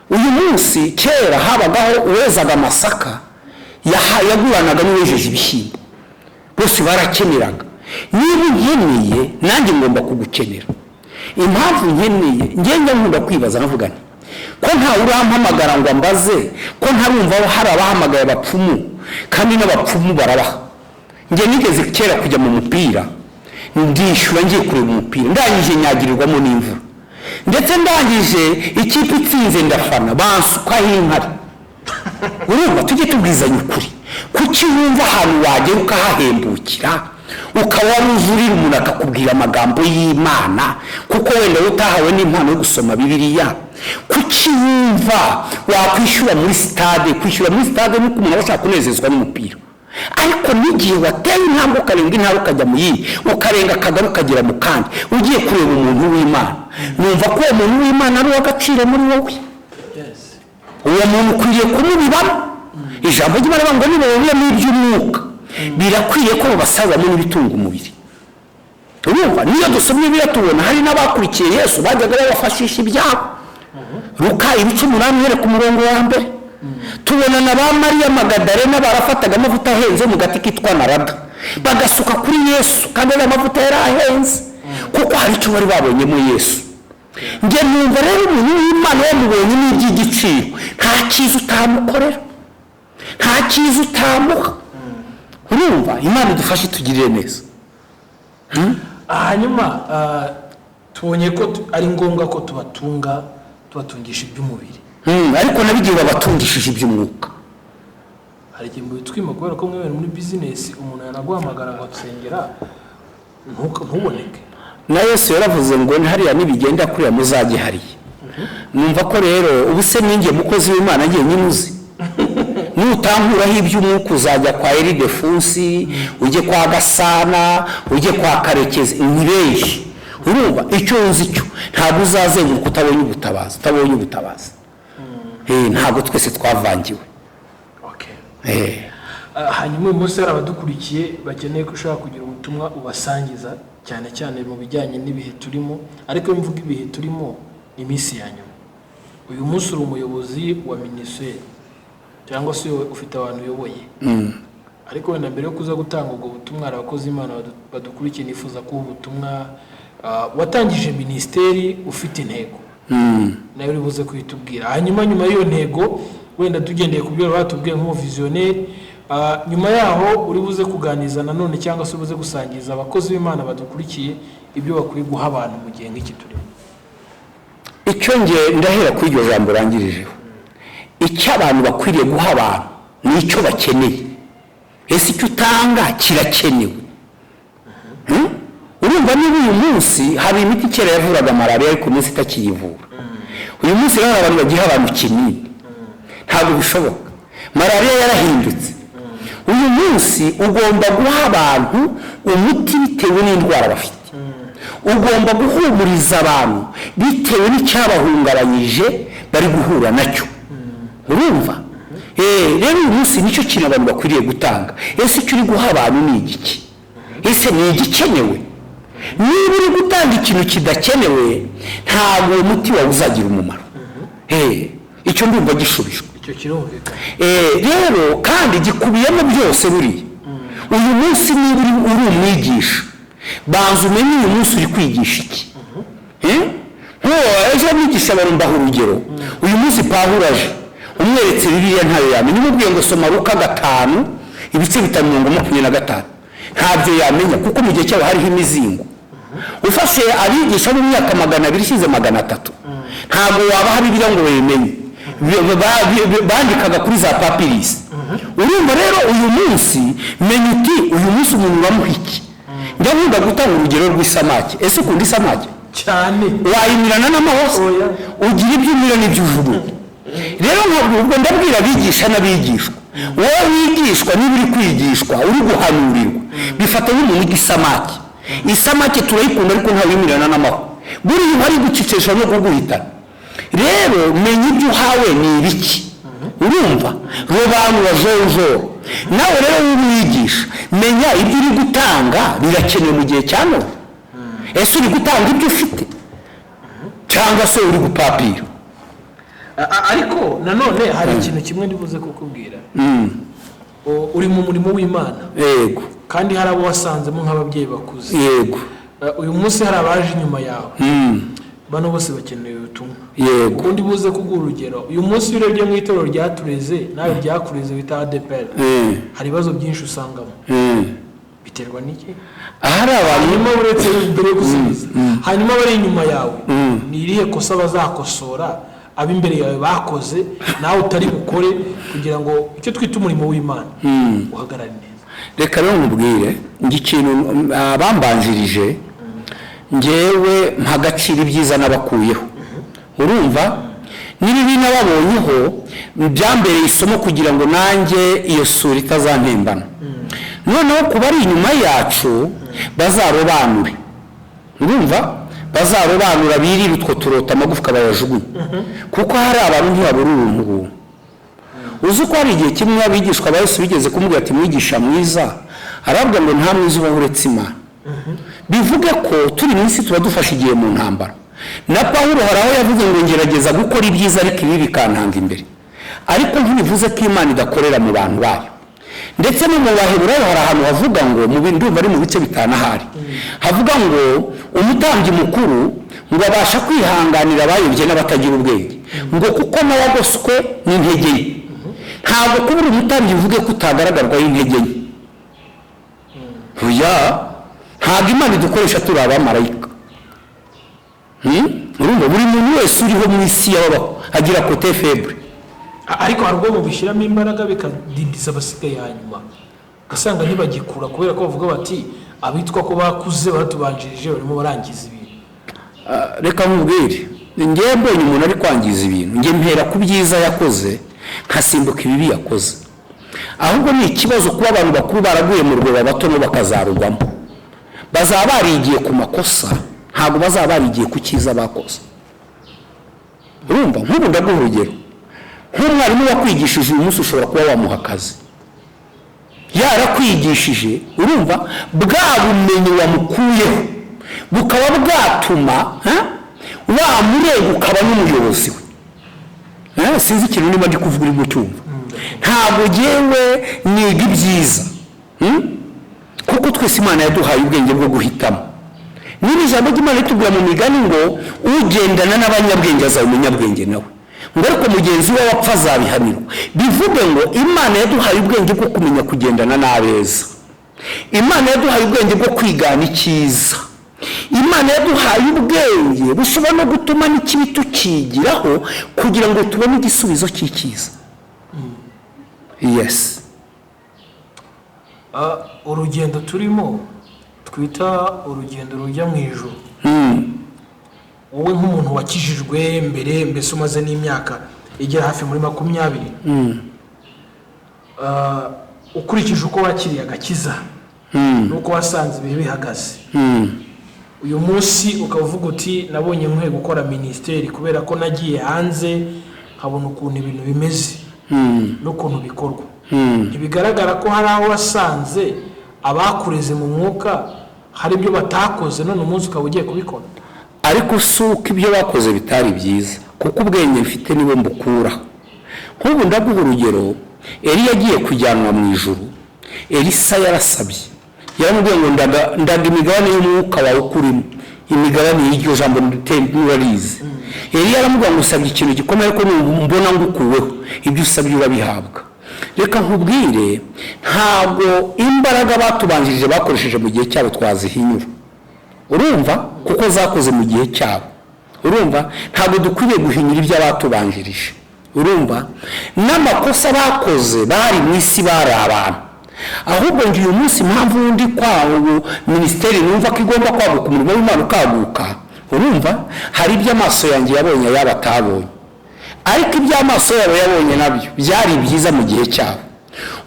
Uyu munsi, kera habagaho uwezaga amasaka yaguranaga n'uwejeje ibishyimbo, bose barakeneraga. Niba unkeneye, nanjye ngomba kugukenera. Impamvu nkeneye, ngenda nkunda kwibaza nkavuga nti ko ntawe urampamagara ngo ambaze, ko ntarumva hari abahamagaye abapfumu, kandi n'abapfumu barabaha. Njye nigeze kera kujya mu mupira, ndishyura ngiye kureba umupira, ndangije nyagirirwamo n'imvura, ndetse ndangije ikipe itsinze ndafana, bansukaho inkari, urumva? Tujye tubwizanya ukuri. Kuki wumva ahantu wagera ukahahembukira, ukaba wari uzurira umuntu akakubwira amagambo y'Imana, kuko wenda wowe utahawe n'impano yo gusoma Bibiliya? Kuki wumva wakwishyura muri sitade? Kwishyura muri sitade nuko umuntu aba ashaka kunezezwa n'umupira. Ariko n'igihe wateye intambwe, ukarenga intara ukajya mu yindi, ukarenga akagari ukagera mu kandi, ugiye kureba umuntu w'Imana, numva ko uwo muntu w'Imana ari uw'agaciro muri wowe. Uwo muntu ukwiriye kumubibamo. Ijambo ry'Imana rivuga ngo nibababiyemo iby'umwuka, birakwiye ko babasazamo n'ibitunga umubiri, urumva? Niyo dusomye biriya, tubona hari n'abakurikiye Yesu bajyaga babafashisha ibyabo. Luka ibice 8 uhereye ku murongo wa mbere, tubona na ba Mariya Magadarena barafataga amavuta ahenze mu gati kitwa narada, bagasuka kuri Yesu, kandi ariya mavuta yari ahenze, kuko hari icyo bari babonyemo Yesu. Njye numva rero umuntu w'Imana wamubonye n'iby'igiciro, nta cyiza utamukorera, nta cyiza utamuha, urumva? Imana idufashe, itugirire neza. Hanyuma tubonye ko ari ngombwa ko tubatunga, tubatungisha iby'umubiri. Ariko nabo igihe babatungishije iby'umwuka. Hari igihe mubitwima kubera ko mwebwe muri bizinesi, umuntu yanaguhamagara ngo nsengera, ntuboneke. Na Yesu yaravuze ngo hariya nibigenda kuriya muzajye hariya. Numva ko rero ubu se ninjye mukozi w'Imana ngiye nyine uzi. Nutankuraho iby'umwuka, uzajya kwa Eridefunsi, ujye kwa Gasana, ujye kwa Karekezi, ni benshi. Urumva, icyo nzi cyo, ntabwo uzazenguruka utabonye ubutabazi, utabonye ubutabazi. Ntabwo twese twavangiwe. Okay. Hanyuma uyu munsi hari abadukurikiye bakeneye ko ushobora kugira ubutumwa ubasangiza, cyane cyane mu bijyanye n'ibihe turimo. Ariko iyo mvuga ibihe turimo, ni iminsi ya nyuma. Uyu munsi uri umuyobozi wa minisiteri, cyangwa se ufite abantu uyoboye. Ariko wenda mbere yo kuza gutanga ubwo butumwa, hari abakozi b'Imana badukurikiye nifuza kuba ubutumwa. Watangije minisiteri ufite intego, nayo uri buze kuyitubwira. Hanyuma nyuma y'iyo ntego, wenda tugendeye ku byo batubwiye nk'umuviziyoneri, nyuma yaho uri buze kuganiriza nanone, cyangwa se uri buze gusangiza abakozi b'Imana badukurikiye ibyo bakwiye guha abantu mu gihe nk'iki turimo. Icyo nge ndahera kuri iryo jambo urangirijeho. Icyo abantu bakwiriye guha abantu ni icyo bakeneye. Ese icyo utanga kirakenewe? Urumva, niba uyu munsi hari imiti kera yavuraga malariya ariko umunsi itakiyivura, uyu munsi rero hari abantu bagiha abantu kinini, ntabwo bishoboka. Malariya yarahindutse. Uyu munsi ugomba guha abantu umuti bitewe n'indwara bafite, ugomba guhumuriza abantu bitewe n'icyabahungabanyije bari guhura nacyo. Urumva, rero uyu munsi nicyo kintu abantu bakwiriye gutanga. Ese icyo uri guha abantu ni igiki? Ese ni igikenewe? Niba uri gutanga ikintu kidakenewe, ntabwo uwo muti wawe uzagira umumaro. Icyo ndumva gishubijwe. Icyo kirumvikana. Rero kandi gikubiyemo byose. Buriya uyu munsi niba uri umwigisha, banza umenye uyu munsi uri kwigisha iki. Nk'uwo ejo mwigisha abantu, mbaha urugero: uyu munsi Pawulo aje, umweretse Bibiliya ntayo yamenya. Umubwiye ngo soma Luka 5 ibice 5 mirongo 25, ntabyo yamenya, kuko mu gihe cyabo hariho imizingo. Ufashe abigisha mu myaka 200 ishize, 300, ntabwo wabaha Bibiliya ngo bayimenye. Bandikaga kuri za papyrus. Urumva rero, uyu munsi menya uti uyu munsi umuntu uramuha iki? Njya nkunda gutanga urugero rw'isamake. Ese ukunda isamake? Cyane. Wayimirana n'amahose? Oya. Ugira ibyo umira n'ibyo ujugunya. Rero ntabwo ubwo ndabwira abigisha n'abigishwa. Wowe wigishwa, niba uri kwigishwa, uri guhanurirwa, bifata nk'umuntu urya isamake. Isamake turayikunda, ariko ntawimirana n'amahwa. Buriya uba ari gucecesha no kuguhitana. Rero menya ibyo uhawe ni ibiki. Urumva, robanura jonjoro. Nawe rero w'umwigisha, menya ibyo uri gutanga birakenewe mu gihe cya none. Ese uri gutanga ibyo ufite, cyangwa se uri gupapira? Ariko nanone hari ikintu kimwe ndibuze kukubwira. Uri mu murimo w'Imana, Yego. kandi hari abo wasanzemo nk'ababyeyi bakuze. Yego. Uyu munsi hari abaje inyuma yawe. Bano bose bakeneye ubutumwa. Ubundi buze kuguha urugero: uyu munsi iyo urebye mu itorero ryatureze, nawe ryakureze, bita ADEPR, hari ibibazo byinshi usangamo. Biterwa n'iki? Ahari abantu Hanyuma uretse mbere yo gusubiza, hanyuma abari inyuma yawe, ni irihe kosa bazakosora ab'imbere yawe bakoze, nawe utari bukore, kugira ngo icyo twita umurimo w'Imana uhagarare neza? Reka rero nkubwire njye ikintu abambanjirije, ngewe mpa agaciro ibyiza nabakuyeho. Urumva, n'ibibi nababonyeho byambereye isomo kugira ngo nanjye iyo sura itazantembana. Noneho ku bari inyuma yacu, bazarobanure. Urumva, bazarobanura, birire utwo turota, amagufwa bayajugunye, kuko hari abantu ntibabura ubuntu buntu. Uzi ko hari igihe kimwe abigishwa ba Yesu bigeze kumubwira ati: "Mwigisha mwiza"? Arababwira ngo: "Nta mwiza ubaho uretse Imana." Bivuge ko turi mu isi tuba dufashe igihe mu ntambara. Na Pawulo hari aho yavuze ngo: "Ngerageza gukora ibyiza, ariko ibi bikantanga imbere." Ariko ntibivuze ko Imana idakorera mu bantu bayo. Ndetse no mu Baheburayo hari ahantu havuga ngo, mu ndumva ari mu bice 5 ahari, havuga ngo umutambyi mukuru ngo abasha kwihanganira abayobye n'abatagira ubwenge, ngo kuko nawe agoswe n'intege nke. Ntabwo kuba uri umutambyi bivuge ko utagaragarwaho intege nke. Oya, ntabwo Imana idukoresha turi abamarayika. Urumva, buri muntu wese uriho mu isi yababaho agira côté faible. Ariko hari ubwo mubishyiramo imbaraga bikadindiza abasigaye hanyuma, ugasanga ntibagikura kubera ko bavuga bati: "Abitwa ko bakuze batubanjirije barimo barangiza ibintu." Reka nkubwire, ngewe mbonye umuntu ari kwangiza ibintu, njye mpera ku byiza yakoze, nkasimbuka ibibi yakoze. Ahubwo ni ikibazo kuba abantu bakuru baraguye mu rwobo, abato nabo bakazarugwamo. Bazaba barigiye ku makosa, ntabwo bazaba barigiye ku cyiza bakoze. Urumva, nk'ubu ndaguha urugero: nk'umwarimu wakwigishije uyu munsi, ushobora kuba wamuha akazi yarakwigishije, urumva, bwa bumenyi wamukuyeho bukaba bwatuma wamurega, ukaba n'umuyobozi we. Sinzi ikintu niba ndi kuvuga uri gucyumva. Ntabwo ngewe niga ibyiza, Kuko twese Imana yaduhaye ubwenge bwo guhitamo. Niba ijambo ry'Imana ritubwira mu Migani ngo ugendana n'abanyabwenge azaba umunyabwenge nawe, ngo ariko mugenzi we wapfa azabihanirwa, bivuge ngo Imana yaduhaye ubwenge bwo kumenya kugendana n'abeza. Imana yaduhaye ubwenge bwo kwigana icyiza. Imana yaduhaye ubwenge bushobora no gutuma n'ikibi tukigiraho kugira ngo tubone igisubizo cy'icyiza. Yes. Urugendo turimo twita urugendo rujya mu ijuru, wowe nk'umuntu wakijijwe mbere, mbese umaze n'imyaka igera hafi muri 20, ukurikije uko wakiriye agakiza n'uko wasanze ibihe bihagaze uyu munsi, ukaba uvuga uti: "Nabonye nkwiye gukora minisiteri kubera ko nagiye hanze nkabona ukuntu ibintu bimeze n'ukuntu bikorwa." Ntibigaragara ko hari aho wasanze abakureze mu mwuka hari ibyo batakoze, none umunsi ukaba ugiye kubikora? Ariko si uko ibyo bakoze bitari byiza, kuko ubwenge mfite nibo mbukura. Nk'ubu ndaguha urugero: Eliya agiye kujyanwa mu ijuru, Elisa yarasabye, yaramubwiye ngo ndaga imigabane y'umwuka wawe ukurimo. Imigabane y'iryo jambo nturarizi. Eliya aramubwira ngo: "Usabye ikintu gikomeye, ariko mbona ngukuweho, ibyo usabye urabihabwa." Reka nkubwire, ntabwo imbaraga batubanjirije bakoresheje mu gihe cyabo twazihinyura, urumva, kuko zakoze mu gihe cyabo. Urumva, ntabwo dukwiriye guhinyura ibyo abatubanjirije, urumva, n'amakosa bakoze. Bari mu isi, bari abantu. Ahubwo njye uyu munsi, impamvu undi kwawo minisiteri numva ko igomba kwaguka, umurimo w'Imana ukaguka, urumva, hari ibyo amaso yanjye yabonye ayabo atabonye, ariko ibyo amaso yabo yabonye nabyo byari byiza mu gihe cyabo.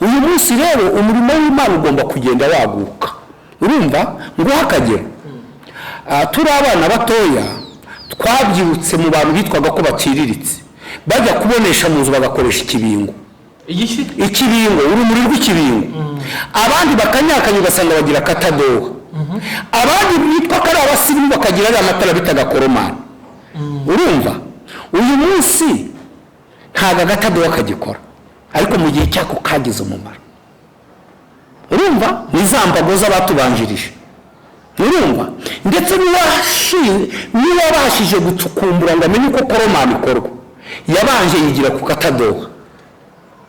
Uyu munsi rero umurimo w'Imana ugomba kugenda waguka. Urumva, nguhe akagero: turi abana batoya, twabyirutse mu bantu bitwaga ko baciriritse, bajya kubonesha mu nzu bagakoresha ikibingo. Igiki? Ikibingo, urumuri rw'ikibingo. Abandi bakanyakanya, ugasanga bagira akatadoha. Abandi bitwa ko ari abasirimu bakagira ariya matara bitaga koromani. Urumva, uyu munsi ntabwo agatadoha kagikora, ariko mu gihe cyako kagize umumaro. Urumva, ni za mbago z'abatubanjirije. Urumva, ndetse n'uwabashije gucukumbura ngo amenye uko koromani ikorwa, yabanje yigira ku katadoha.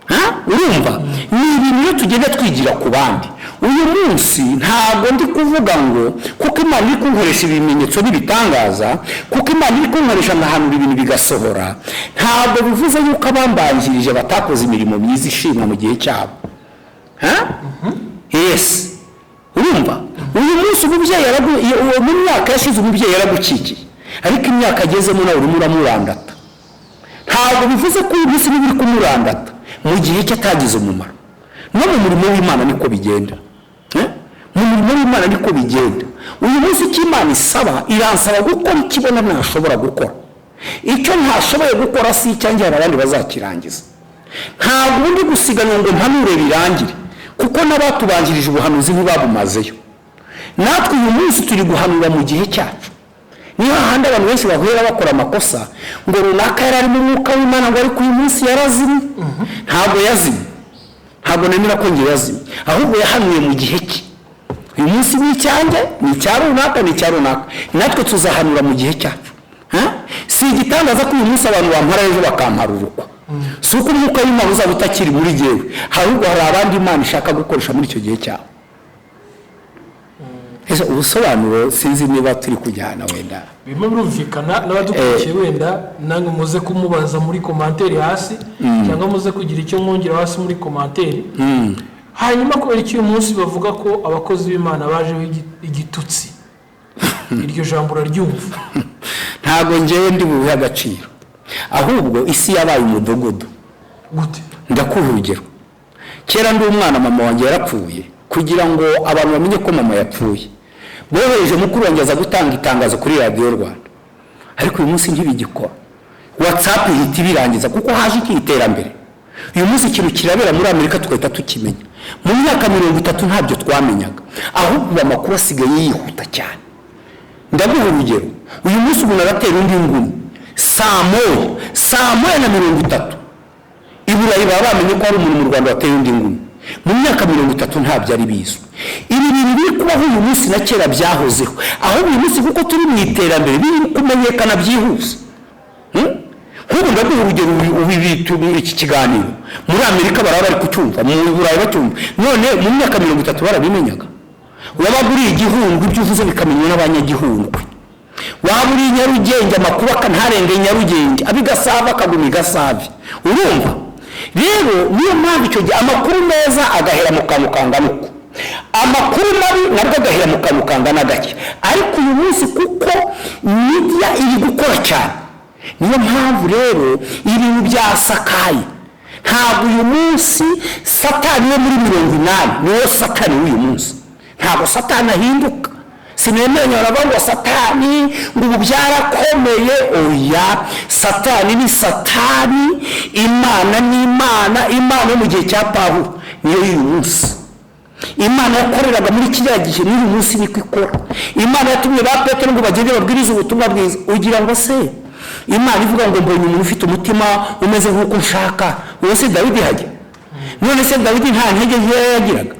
Ha? Urumva, ni ibintu iyo tugenda twigira ku bandi. Uyu munsi ntabwo ndi kuvuga ngo kuko Imana iri kunkoresha ibimenyetso n'ibitangaza, kuko Imana iri kunkoresha nkahanura ibintu bigasohora, ntabwo bivuze yuko abambanjirije batakoze imirimo myiza ishimwa mu gihe cyabo. Ha? Yes. Urumva, uyu munsi umubyeyi mu myaka yashize umubyeyi yaragukikiye, ariko imyaka agezemo nawe urimo uramurandata. Ntabwo bivuze ko uyu munsi niba uri kumurandata, mu gihe cye atagize umumaro. No mu murimo w'Imana niko bigenda. Mu murimo w'Imana niko bigenda. Uyu munsi icyo Imana isaba, iransaba gukora icyo ibona ntashobora gukora. Icyo ntashoboye gukora si icyanjye, hari abandi bazakirangiza. Ntabwo ubundi gusiganwa ngo mpanure birangire, kuko n'abatubanjirije ubuhanuzi ntibabumazeyo. Natwe uyu munsi turi guhanura mu gihe cyacu. Niyo hahandi abantu benshi bahera bakora amakosa ngo runaka yari ari mu mwuka w'Imana, ngo ariko uyu munsi yarazimye. Ntabwo yazimye, ntabwo nemera ko njye yazimye, ahubwo yahanuye mu gihe cye. Uyu munsi ni icyanjye, ni icya runaka, ni icya runaka. Natwe tuzahanura mu gihe cyacu. Ha? Si igitangaza ko uyu munsi abantu bampara, ejo bakamparurukwa. Si uko umwuka w'Imana uzaba utakiri muri jyewe, ahubwo hari abandi Imana ishaka gukoresha muri icyo gihe cyabo. Ese ubusobanuro, sinzi niba turi kujyana wenda. Birimo birumvikana. N'abadukurikiye, wenda namwe muze kumubaza muri commentaire hasi, cyangwa muze kugira icyo mwongera hasi muri commentaire. Hanyuma kubera iki uyu munsi bavuga ko abakozi b'Imana bajeho igitutsi? Iryo jambo uraryumva? Ntabwo ngewe ndi bubihe agaciro, ahubwo isi yabaye umudugudu. Gute? Ndakuha urugero: Kera ndi umwana, mama wanjye yarapfuye. Kugira ngo abantu bamenye ko mama yapfuye, bohereje mukuru wanjye aza gutanga itangazo kuri Radiyo Rwanda. Ariko uyu munsi ntibigikora, WhatsApp ihita ibirangiza, kuko haje iki? Iterambere. Uyu munsi ikintu kirabera muri Amerika tugahita tukimenya. Mu myaka 30 ntabyo twamenyaga, ahubwo ubu amakuru asigaye yihuta cyane. Ndaguha urugero: uyu munsi umuntu aratera undi ngumi saa 1, 1:30, i Burayi baba bamenye ko hari umuntu mu Rwanda wateye undi ngumi. Mu myaka 30 ntabyo ari bizwi. Ibi bintu biri kubaho uyu munsi na kera byahozeho, ahubwo uyu munsi kuko turi mu iterambere biri kumenyekana byihuse. Nk'ubu ndaguha urugero, ubu iki kiganiro muri Amerika baraba bari kucyumva, mu Burayi bacyumva. None mu myaka 30 barabimenyaga? Wabaga uri igihundwe, ibyo uvuze bikamenywa n'abanyagihundwe. Waba uri i Nyarugenge, amakuru ntarenge Nyarugenge, ab'i Gasave akaguma i Gasave. Urumva rero, niyo mpamvu icyo gihe amakuru meza agahera mu kantu kangana uko, amakuru mabi nabwo agahera mu kantu kangana gake. Ariko uyu munsi kuko media iri gukora cyane, niyo mpamvu rero ibintu byasakaye. Ntabwo uyu munsi Satani wo muri 80 niwo Satani w'uyu munsi. Ntabwo Satani ahinduka. Sinemeranya baravuga ngo Satani ngo ubu byarakomeye. Oya, Satani ni Satani, Imana ni Imana. Imana yo mu gihe cya Pawulo niyo y'uyu munsi. Imana yakoreraga muri kiriya gihe n'uyu munsi niko ikora. Imana yatumye ba Petero ngo bagende babwirize ubutumwa bwiza. Ugira ngo se Imana ivuga ngo mbonye umuntu ufite umutima umeze nk'uko nshaka, uwo se Dawidi hajya? None se Dawidi nta ntege nkeya yagiraga?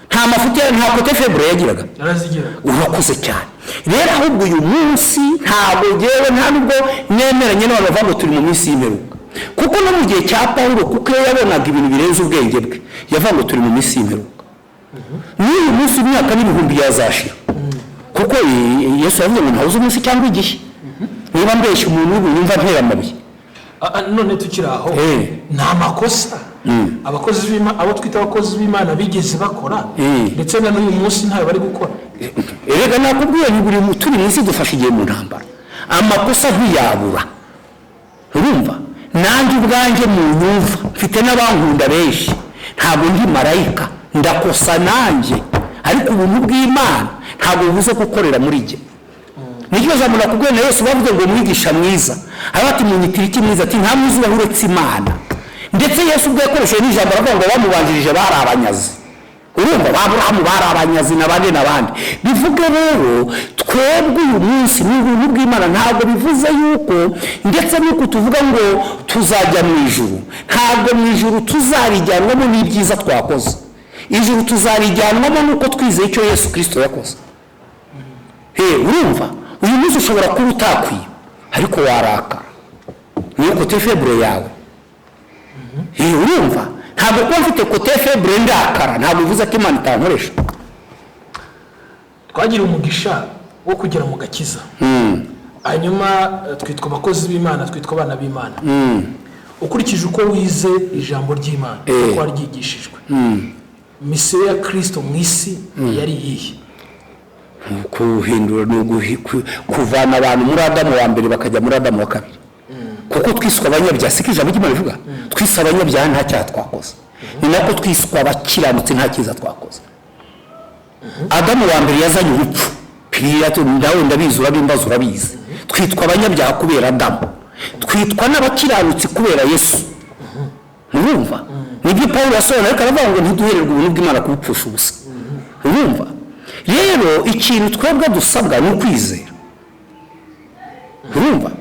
Nta mafuti, nta côté faible yagiraga? Yarazigiraga. Urakoze cyane. Rero ahubwo uyu munsi ntabwo ngewe, nta nubwo nemeranye n'abantu bavuga ngo turi mu minsi y'imperuka, kuko no mu gihe cya Pawulo, kuko iyo yabonaga ibintu birenze ubwenge bwe, yavuga ngo turi mu minsi y'imperuka. N'uyu munsi imyaka n'ibihumbi yazashira, kuko Yesu yavuze ngo ntawe uzi umunsi cyangwa igihe. Niba mbeshya, umuntu ubu yumva ntera amabuye. None tukiri aho, ni amakosa abakozi b'Imana, abo twita abakozi b'Imana, bigeze bakora, ndetse na n'uyu munsi ntayo bari gukora? Erega nakubwiye nti buri turi mu isi, dufashe igihe mu ntambara, amakosa ntiyabura. Urumva, nanjye ubwanjye mu nyumva mfite n'abankunda benshi, ntabwo ndi marayika, ndakosa nanjye. Ariko ubuntu bw'Imana ntabwo bubuze gukorera muri jye. Nicyo jambo nakubwiye na Yesu bavuze ngo mwigisha mwiza, aravuga ati munyitira iki mwiza? Ati nta mwiza ubaho uretse Imana. Ndetse Yesu ubwo yakoresheje n'ijambo aravuga ngo bamubanjirije bari abanyazi. Urumva, ba Aburahamu bari abanyazi n'abandi n'abandi. Bivuge rero twebwe uyu munsi ni ubuntu bw'Imana. Ntabwo bivuze yuko, ndetse n'uko tuvuga ngo tuzajya mu ijuru, ntabwo mu ijuru tuzarijyanwamo n'ibyiza twakoze. Ijuru tuzarijyanwamo n'uko twizeye icyo Yesu Kirisito yakoze. He, urumva, uyu munsi ushobora kuba utakwiba, ariko warakara, niyo côté faible yawe. He, urumva, ntabwo kuba mfite côté faible ndakara, ntabwo bivuze ko Imana itankoresha. Twagiriwe umugisha wo kugera mu gakiza, hanyuma twitwa abakozi b'Imana, twitwa abana b'Imana. Ukurikije uko wize ijambo ry'Imana, uko waryigishijwe, mission ya Kirisito mu isi yari iyihe? Kuhindura ni kuvana abantu muri Adamu wa mbere bakajya muri Adamu wa kabiri, kuko twiswe abanyabyaha. Siko ijambo ry'Imana rivuga? Twiswe abanyabyaha nta cyaha twakoze, ni nako twiswe abakiranutsi nta cyiza twakoze. Adamu wa mbere yazanye urupfu. Pilato, nawe ndabizi, urabimbaza urabizi. Twitwa abanyabyaha kubera Adamu, twitwa n'abakiranutsi kubera Yesu. Urumva, nibyo Paul yasobanura, ariko aravuga ngo ntiduhererwe ubuntu bw'Imana kubupfusha ubusa. Urumva rero, ikintu twebwe dusabwa ni ukwizera. Urumva,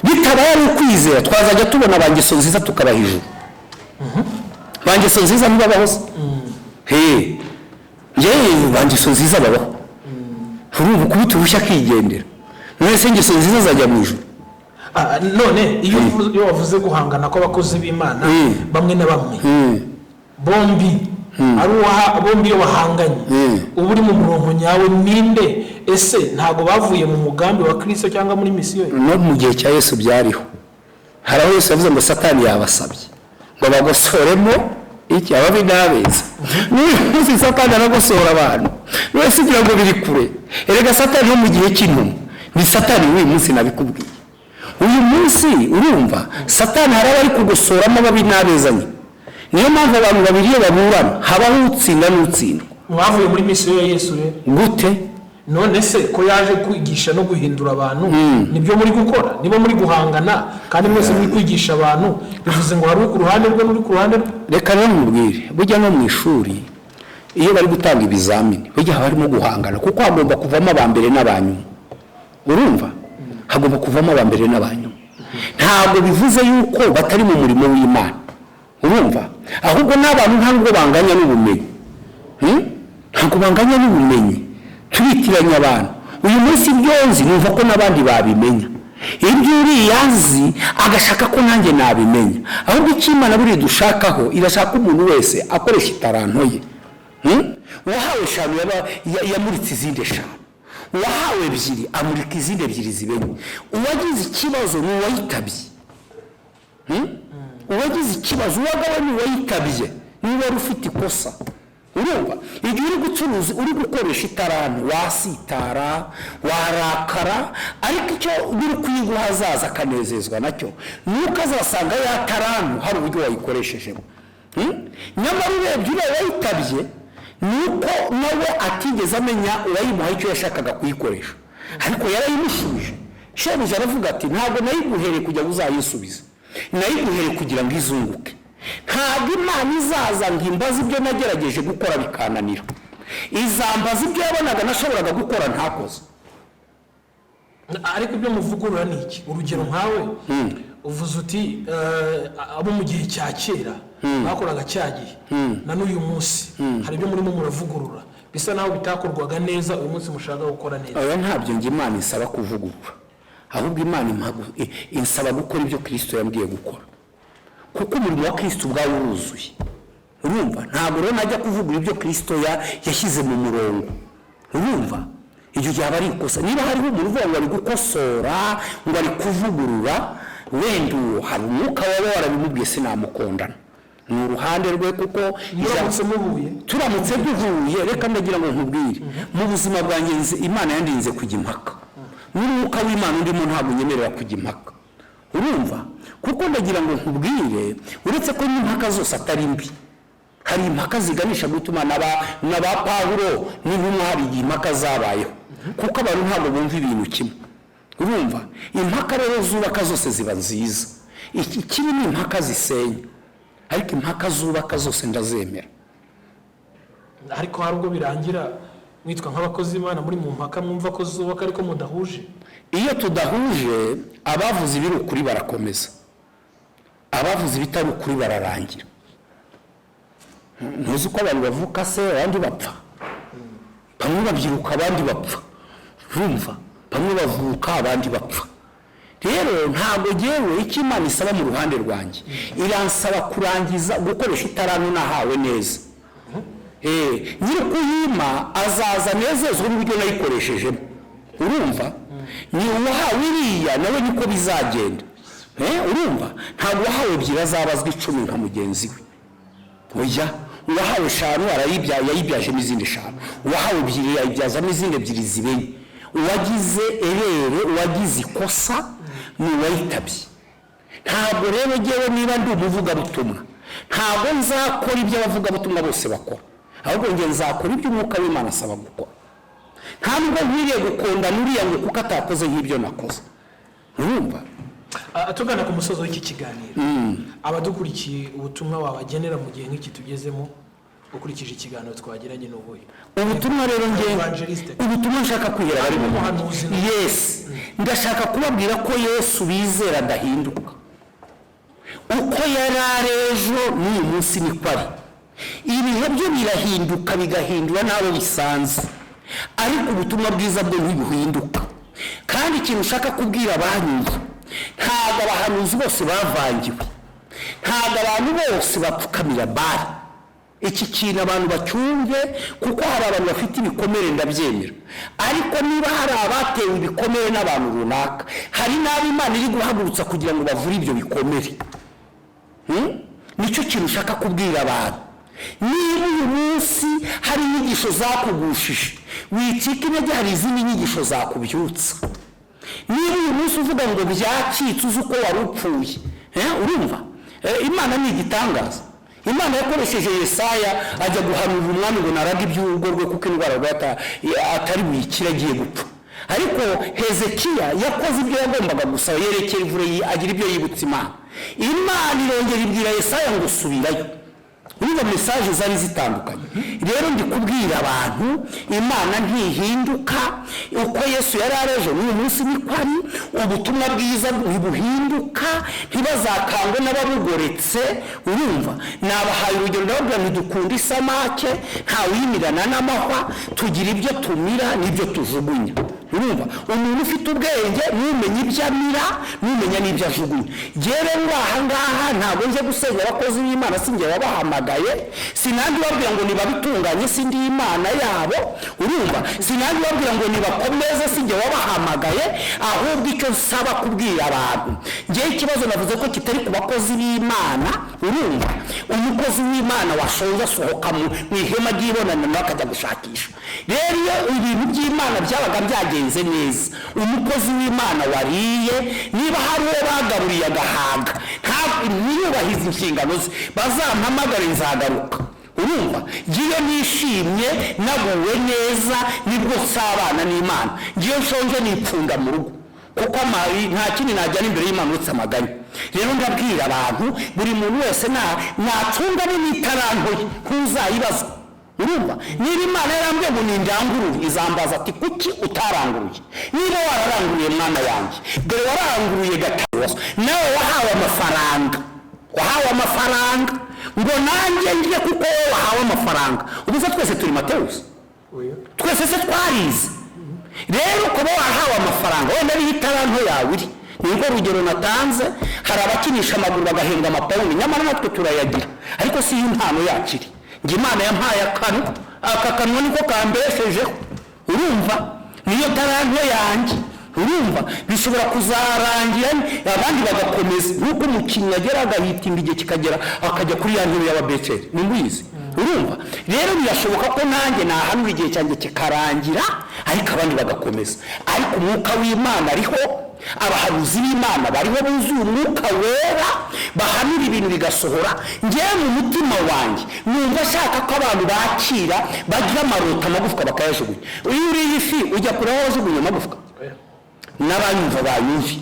bitabaye ari ukwizera, twazajya tubona ba ngeso nziza tukabaha ijuru. Ba ngeso nziza ntibabaho se? He, njyewe ba ngeso nziza babaho. Urumva, ukubita urushyi akigendera. None se ingeso nziza zajya mu ijuru? None iyo wavuze guhangana kw'abakozi b'Imana, bamwe na bamwe, bombi ari uwaha, bombi iyo bahanganye, uba uri mu murongo nyawe ninde? Ese ntabwo bavuye mu mugambi wa Kirisito cyangwa muri mission ye? No mu gihe cya Yesu byariho. Hari aho Yesu yavuze ngo Satani yabasabye ngo bagosoremo iki? Ababi n'abeza. N'uyu munsi Satani aragosora abantu wese ugira ngo biri kure. Erega Satani wo mu gihe cy'intumwa ni Satani w'uyu munsi. Nabikubwiye, uyu munsi urumva Satani hari abari kugosoramo ababi n'abeza nyine. Niyo mpamvu abantu babiri iyo baburana habaho utsinda n'utsindwa. Mwavuye muri misiyo ya Yesu rero. Gute? None se ko yaje kwigisha no guhindura abantu, nibyo muri gukora? Niba muri guhangana kandi mwese muri kwigisha abantu, bivuze ngo hari uri ku ruhande rwe n'uri ku ruhande rwe. Reka rero mubwire, burya no mu ishuri iyo bari gutanga ibizamini, burya haba harimo guhangana, kuko hagomba kuvamo aba mbere n'abanyuma. Urumva, hagomba kuvamo aba mbere n'abanyuma. Ntabwo bivuze yuko batari mu murimo w'Imana, urumva, ahubwo n'abantu ntabwo banganya n'ubumenyi. Ntabwo banganya n'ubumenyi, turitiranya abantu. Uyu munsi ibyo nzi numva ko n'abandi babimenya, ibyo uriya azi agashaka ko nanjye nabimenya. Ahubwo icyo Imana buriya dushakaho, irashaka umuntu wese akoresha itaranto ye. Uwahawe 5 yamuritse izindi 5, uwahawe 2 amurika izindi 2 zibenye. Uwagize ikibazo ni uwayitabye. Uwagize ikibazo, uwagawe ni uwayitabye, niba wari ufite ikosa. Urumva, igihe uri gucuruza, uri gukoresha itaranto, wasitara, warakara, ariko icyo uri kuyiguha azaza akanezezwa nacyo ni uko azasanga ya taranto hari uburyo wayikoreshejemo. Nyamara urebye uriya wayitabye, ni uko nawe atigeze amenya uwayimuha icyo yashakaga kuyikoresha, ariko yarayimushubije. Shebuja aravuga ati ntabwo nayiguhereye kugira ngo uzayisubize, nayiguhereye kugira ngo izunguke. Ntabwo Imana izaza ngo imbaze ibyo nagerageje gukora bikananira, izambaza ibyo yabonaga nashoboraga gukora ntakoze. Ariko ibyo muvugurura ni iki? Urugero nkawe uvuze uti abo mu gihe cya kera bakoraga cya gihe na n'uyu munsi hari ibyo murimo muravugurura bisa naho bitakorwaga neza, uyu munsi mushaka gukora neza. Oya, ntabyo njye Imana isaba kuvugurura, ahubwo Imana insaba gukora ibyo Kristo yambwiye gukora, kuko umurimo wa Kristo ubwawe uruzuye. Urumva, ntabwo rero najya kuvugura ibyo Kristo yashyize mu murongo. Urumva, iryo ryaba ari ikosa. Niba hariho umuntu uvuga ngo ari gukosora, ngo ari kuvugurura, wenda uwo hari umwuka waba warabimubwiye, sinamukondana, ni uruhande rwe, kuko Muramutse muhuye? Turamutse duhuye, reka ndagira ngo nkubwire, mu buzima bwanjye Imana yandinze kujya impaka, n'umwuka w'Imana undimo ntabwo unyemerera kujya impaka. Urumva, kuko ndagira ngo nkubwire, uretse ko n'impaka zose atari mbi, hari impaka ziganisha gutuma n'aba Pawulo n'intumwa hari igihe impaka zabayeho, kuko abantu ntabwo bumva ibintu kimwe. Urumva, impaka rero zubaka zose ziba nziza, ikibi ni impaka zisenya, ariko impaka zubaka zose ndazemera. Ariko hari ubwo birangira mwitwa nk'abakozi b'Imana muri mu mpaka mwumva ko zubaka ariko mudahuje. Iyo tudahuje, abavuze ibiri ukuri barakomeza, abavuze ibitari ukuri bararangira. Ntuzi ko abantu bavuka se abandi bapfa, bamwe babyiruka abandi bapfa, urumva, bamwe bavuka abandi bapfa. Rero ntabwo ngewe icyo Imana isaba mu ruhande rwanjye, iransaba kurangiza gukoresha itaranto nahawe neza. Nyiri kuyima azaza anezezwe n'uburyo nayikoreshejemo. Urumva, ni uwahawe iriya nawe niko bizagenda. Urumva, ntabwo uwahawe 2 azabazwa 10 nka mugenzi we. Oya, uwahawe 5 yayibyajemo izindi 5, uwahawe 2 yayibyazamo izindi 2 zibenye. Uwagize erere, uwagize ikosa ni uwayitabye. Ntabwo rero ngewe niba ndi umuvugabutumwa, ntabwo nzakora ibyo abavugabutumwa bose bakora, ahubwo nge nzakora ibyo umwuka w'Imana asaba gukora. Nta nubwo nkwiriye gukunda n'uriya ngo kuko atakoze nk'ibyo nakoze. Urumva? Tugana ku musozo w'iki kiganiro, abadukurikiye ubutumwa wabagenera mu gihe nk'iki tugezemo ukurikije ikiganiro twagiranye n'ubuhe? Ubutumwa rero nge Evangeliste. ubutumwa nshaka kwihera abari mu Umuhanuzi. Yes, ndashaka kubabwira ko Yesu bizera adahinduka. Uko yari ari ejo n'uyu munsi niko ari. Ibihe byo birahinduka, bigahindura n'abo bisanze, ariko ubutumwa bwiza bwo ntibuhinduka. Kandi ikintu ushaka kubwira abanyumva, ntabwo abahanuzi bose bavangiwe, ntabwo abantu bose bapfukamira Bali. Iki kintu abantu bacyumve, kuko hari abantu bafite ibikomere, ndabyemera, ariko niba hari abatewe ibikomere n'abantu runaka, hari n'abo Imana iri guhagurutsa kugira ngo bavure ibyo bikomere. Nicyo kintu ushaka kubwira abantu. Niba uyu munsi hari inyigisho zakugushije, wicika intege, hari izindi nyigisho zakubyutsa. Niba uyu munsi uvuga ngo byacitse, uzi uko wari upfuye, urumva, Imana ni igitangaza. Imana yakoresheje Yesaya ajya guhanurira umwami ngo narage iby'urugo rwe, kuko indwara arwaye atari buyikire, agiye gupfa. Ariko Hezekiya yakoze ibyo yagombaga gusaba, yerekera ivure, agira ibyo yibutsa Imana. Imana irongera ibwira Yesaya ngo subirayo. Urumva message zari zitandukanye. Rero ndi kubwira abantu, Imana ntihinduka. Uko Yesu yari ari ejo, n'uyu munsi niko ari. Ubutumwa bwiza ntibuhinduka, ntibazakangwe n'ababugoretse. Urumva, nabahaye urugero, ndababwira ntidukunda isamake, ntawimirana n'amahwa, tugira ibyo tumira n'ibyo tujugunya. Urumva, umuntu ufite ubwenge numenya ibyo amira, numenya n'ibyo ajugunya. Rero uri aha ngaha, ntabwo nje gusenya abakozi b'Imana, si njye wabahamagaye, sinandi babwira ngo nibabitunganye, si ndi Imana yabo. Urumva, sinandi babwira ngo nibakomeze, si njye wabahamagaye. Ahubwo icyo nsaba kubwira abantu, ngewe ikibazo navuze ko kitari ku bakozi b'Imana. Urumva, umukozi w'Imana washonje asohoka mu ihema ry'ibonaniro nawe akajya gushakisha. Rero iyo ibintu by'Imana byabaga byagenze neza, umukozi w'Imana wariye, niba hari uwo bagaburiye agahaga, ntiyubahize inshingano ze, bazampamagare, nzagaruka. Urumva, ngiyo nishimye, naguwe neza, nibwo nsabana n'Imana. Ngiyo nshonje nipfunda mu rugo, kuko nta kindi najyana imbere y'Imana uretse amaganya. Rero ndabwira abantu, buri muntu wese natungane n'itaranto ye, ntuzayibaza. Urumva, niba Imana yarambwiye ngo nindangurure, izambaza ati kuki utaranguruye? Niba wararanguruye, mwana wanjye, dore waranguruye gatanu, nawe wahawe amafaranga, wahawe amafaranga ngo nanjye njye, kuko wowe wahawe amafaranga. Ubu se twese turi Matewusi? Twese se twarize? Rero kuba wahawe amafaranga, wenda ariho itaranto yawe iri, nirwo rugero natanze. Hari abakinisha amaguru bagahembwa amapawundi, nyamara natwe turayagira, ariko si yo impano yacu iri. Njye Imana yampaye akanwa, aka kanwa niko kambeshejeho. Urumva, niyo taranto yanjye. Urumva, bishobora kuzarangira abandi bagakomeza, nk'uko umukinnyi agera agahitinga, igihe kikagera akajya kuri ya ntebe y'ababeceri, ni mubizi. Urumva rero, birashoboka ko nanjye nahanura, igihe cyanjye kikarangira, ariko abandi bagakomeza. Ariko umwuka w'Imana ariho, abahanuzi b'Imana bariho buzuye umwuka wera, bahanura ibintu bigasohora. Ngewe mu mutima wanjye numva ashaka ko abantu bakira bagira amarota, amagufwa bakayajugunya. Iyo uriye ifi, ujya kure aho wajugunya amagufwa? N'abanyumva bayumve,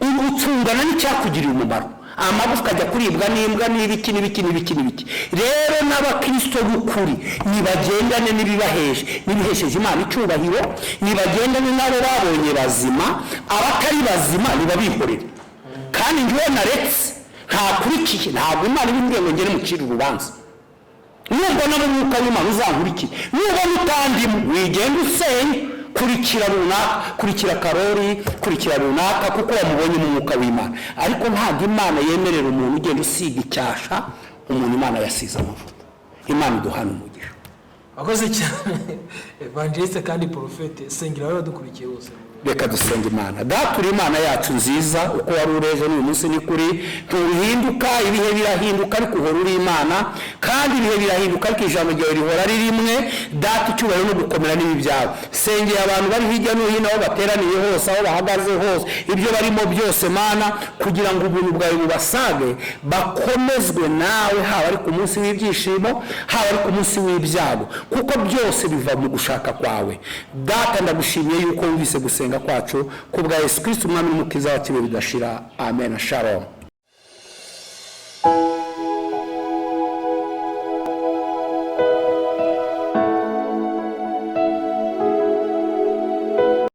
ubu utungana n'icyakugirira umumaro, amagufwa ajya kuribwa n'imbwa n'ibiki n'ibiki n'ibiki n'ibiki. Rero n'abakristo b'ukuri nibagendane n'ibibaheje, n'ibihesheje Imana icyubahiro, nibagendane n'abo babonye bazima, abatari bazima nibabihorere. Kandi njyewe naretse ntakurikiye, ntabwo Imana ibimbwiye ngo ngere mucire urubanza. Nubona mu mwuka w'Imana uzankurikire, nubona utandimo wigenda usenya, kurikira runaka, kurikira Karori, kurikira runaka, kuko wamubonye mu mwuka w'Imana. Ariko ntabwo Imana yemerera umuntu ugenda usiga icyasha umuntu Imana yasize amavuta. Imana iduhana umugisha. Wakoze cyane, évangéliste kandi prophète. Sengera abawe badukurikiye bose. Reka dusenga Imana. Data, uri Imana yacu nziza, uko wari uri ejo n'uyu munsi ni kuri, ntuhinduka. Ibihe birahinduka, ariko uhora uri Imana, kandi ibihe birahinduka, ariko ijambo ryawe rihora ari rimwe. Data, icyubahiro no gukomera n'ibi byawe. Sengera abantu bari hirya no hino, aho bateraniye hose, aho bahagaze hose, ibyo barimo byose, Mana, kugira ngo ubuntu bwawe bubasage, bakomezwe nawe, haba ari ku munsi w'ibyishimo, haba ari ku munsi w'ibyago, kuko byose biva mu gushaka kwawe. Data, ndagushimiye yuko wumvise gusenga kwacu, ku bwa Yesu Kristo, Umwami n'Umukiza wacu, ibihe bidashira. Amen. Shalom.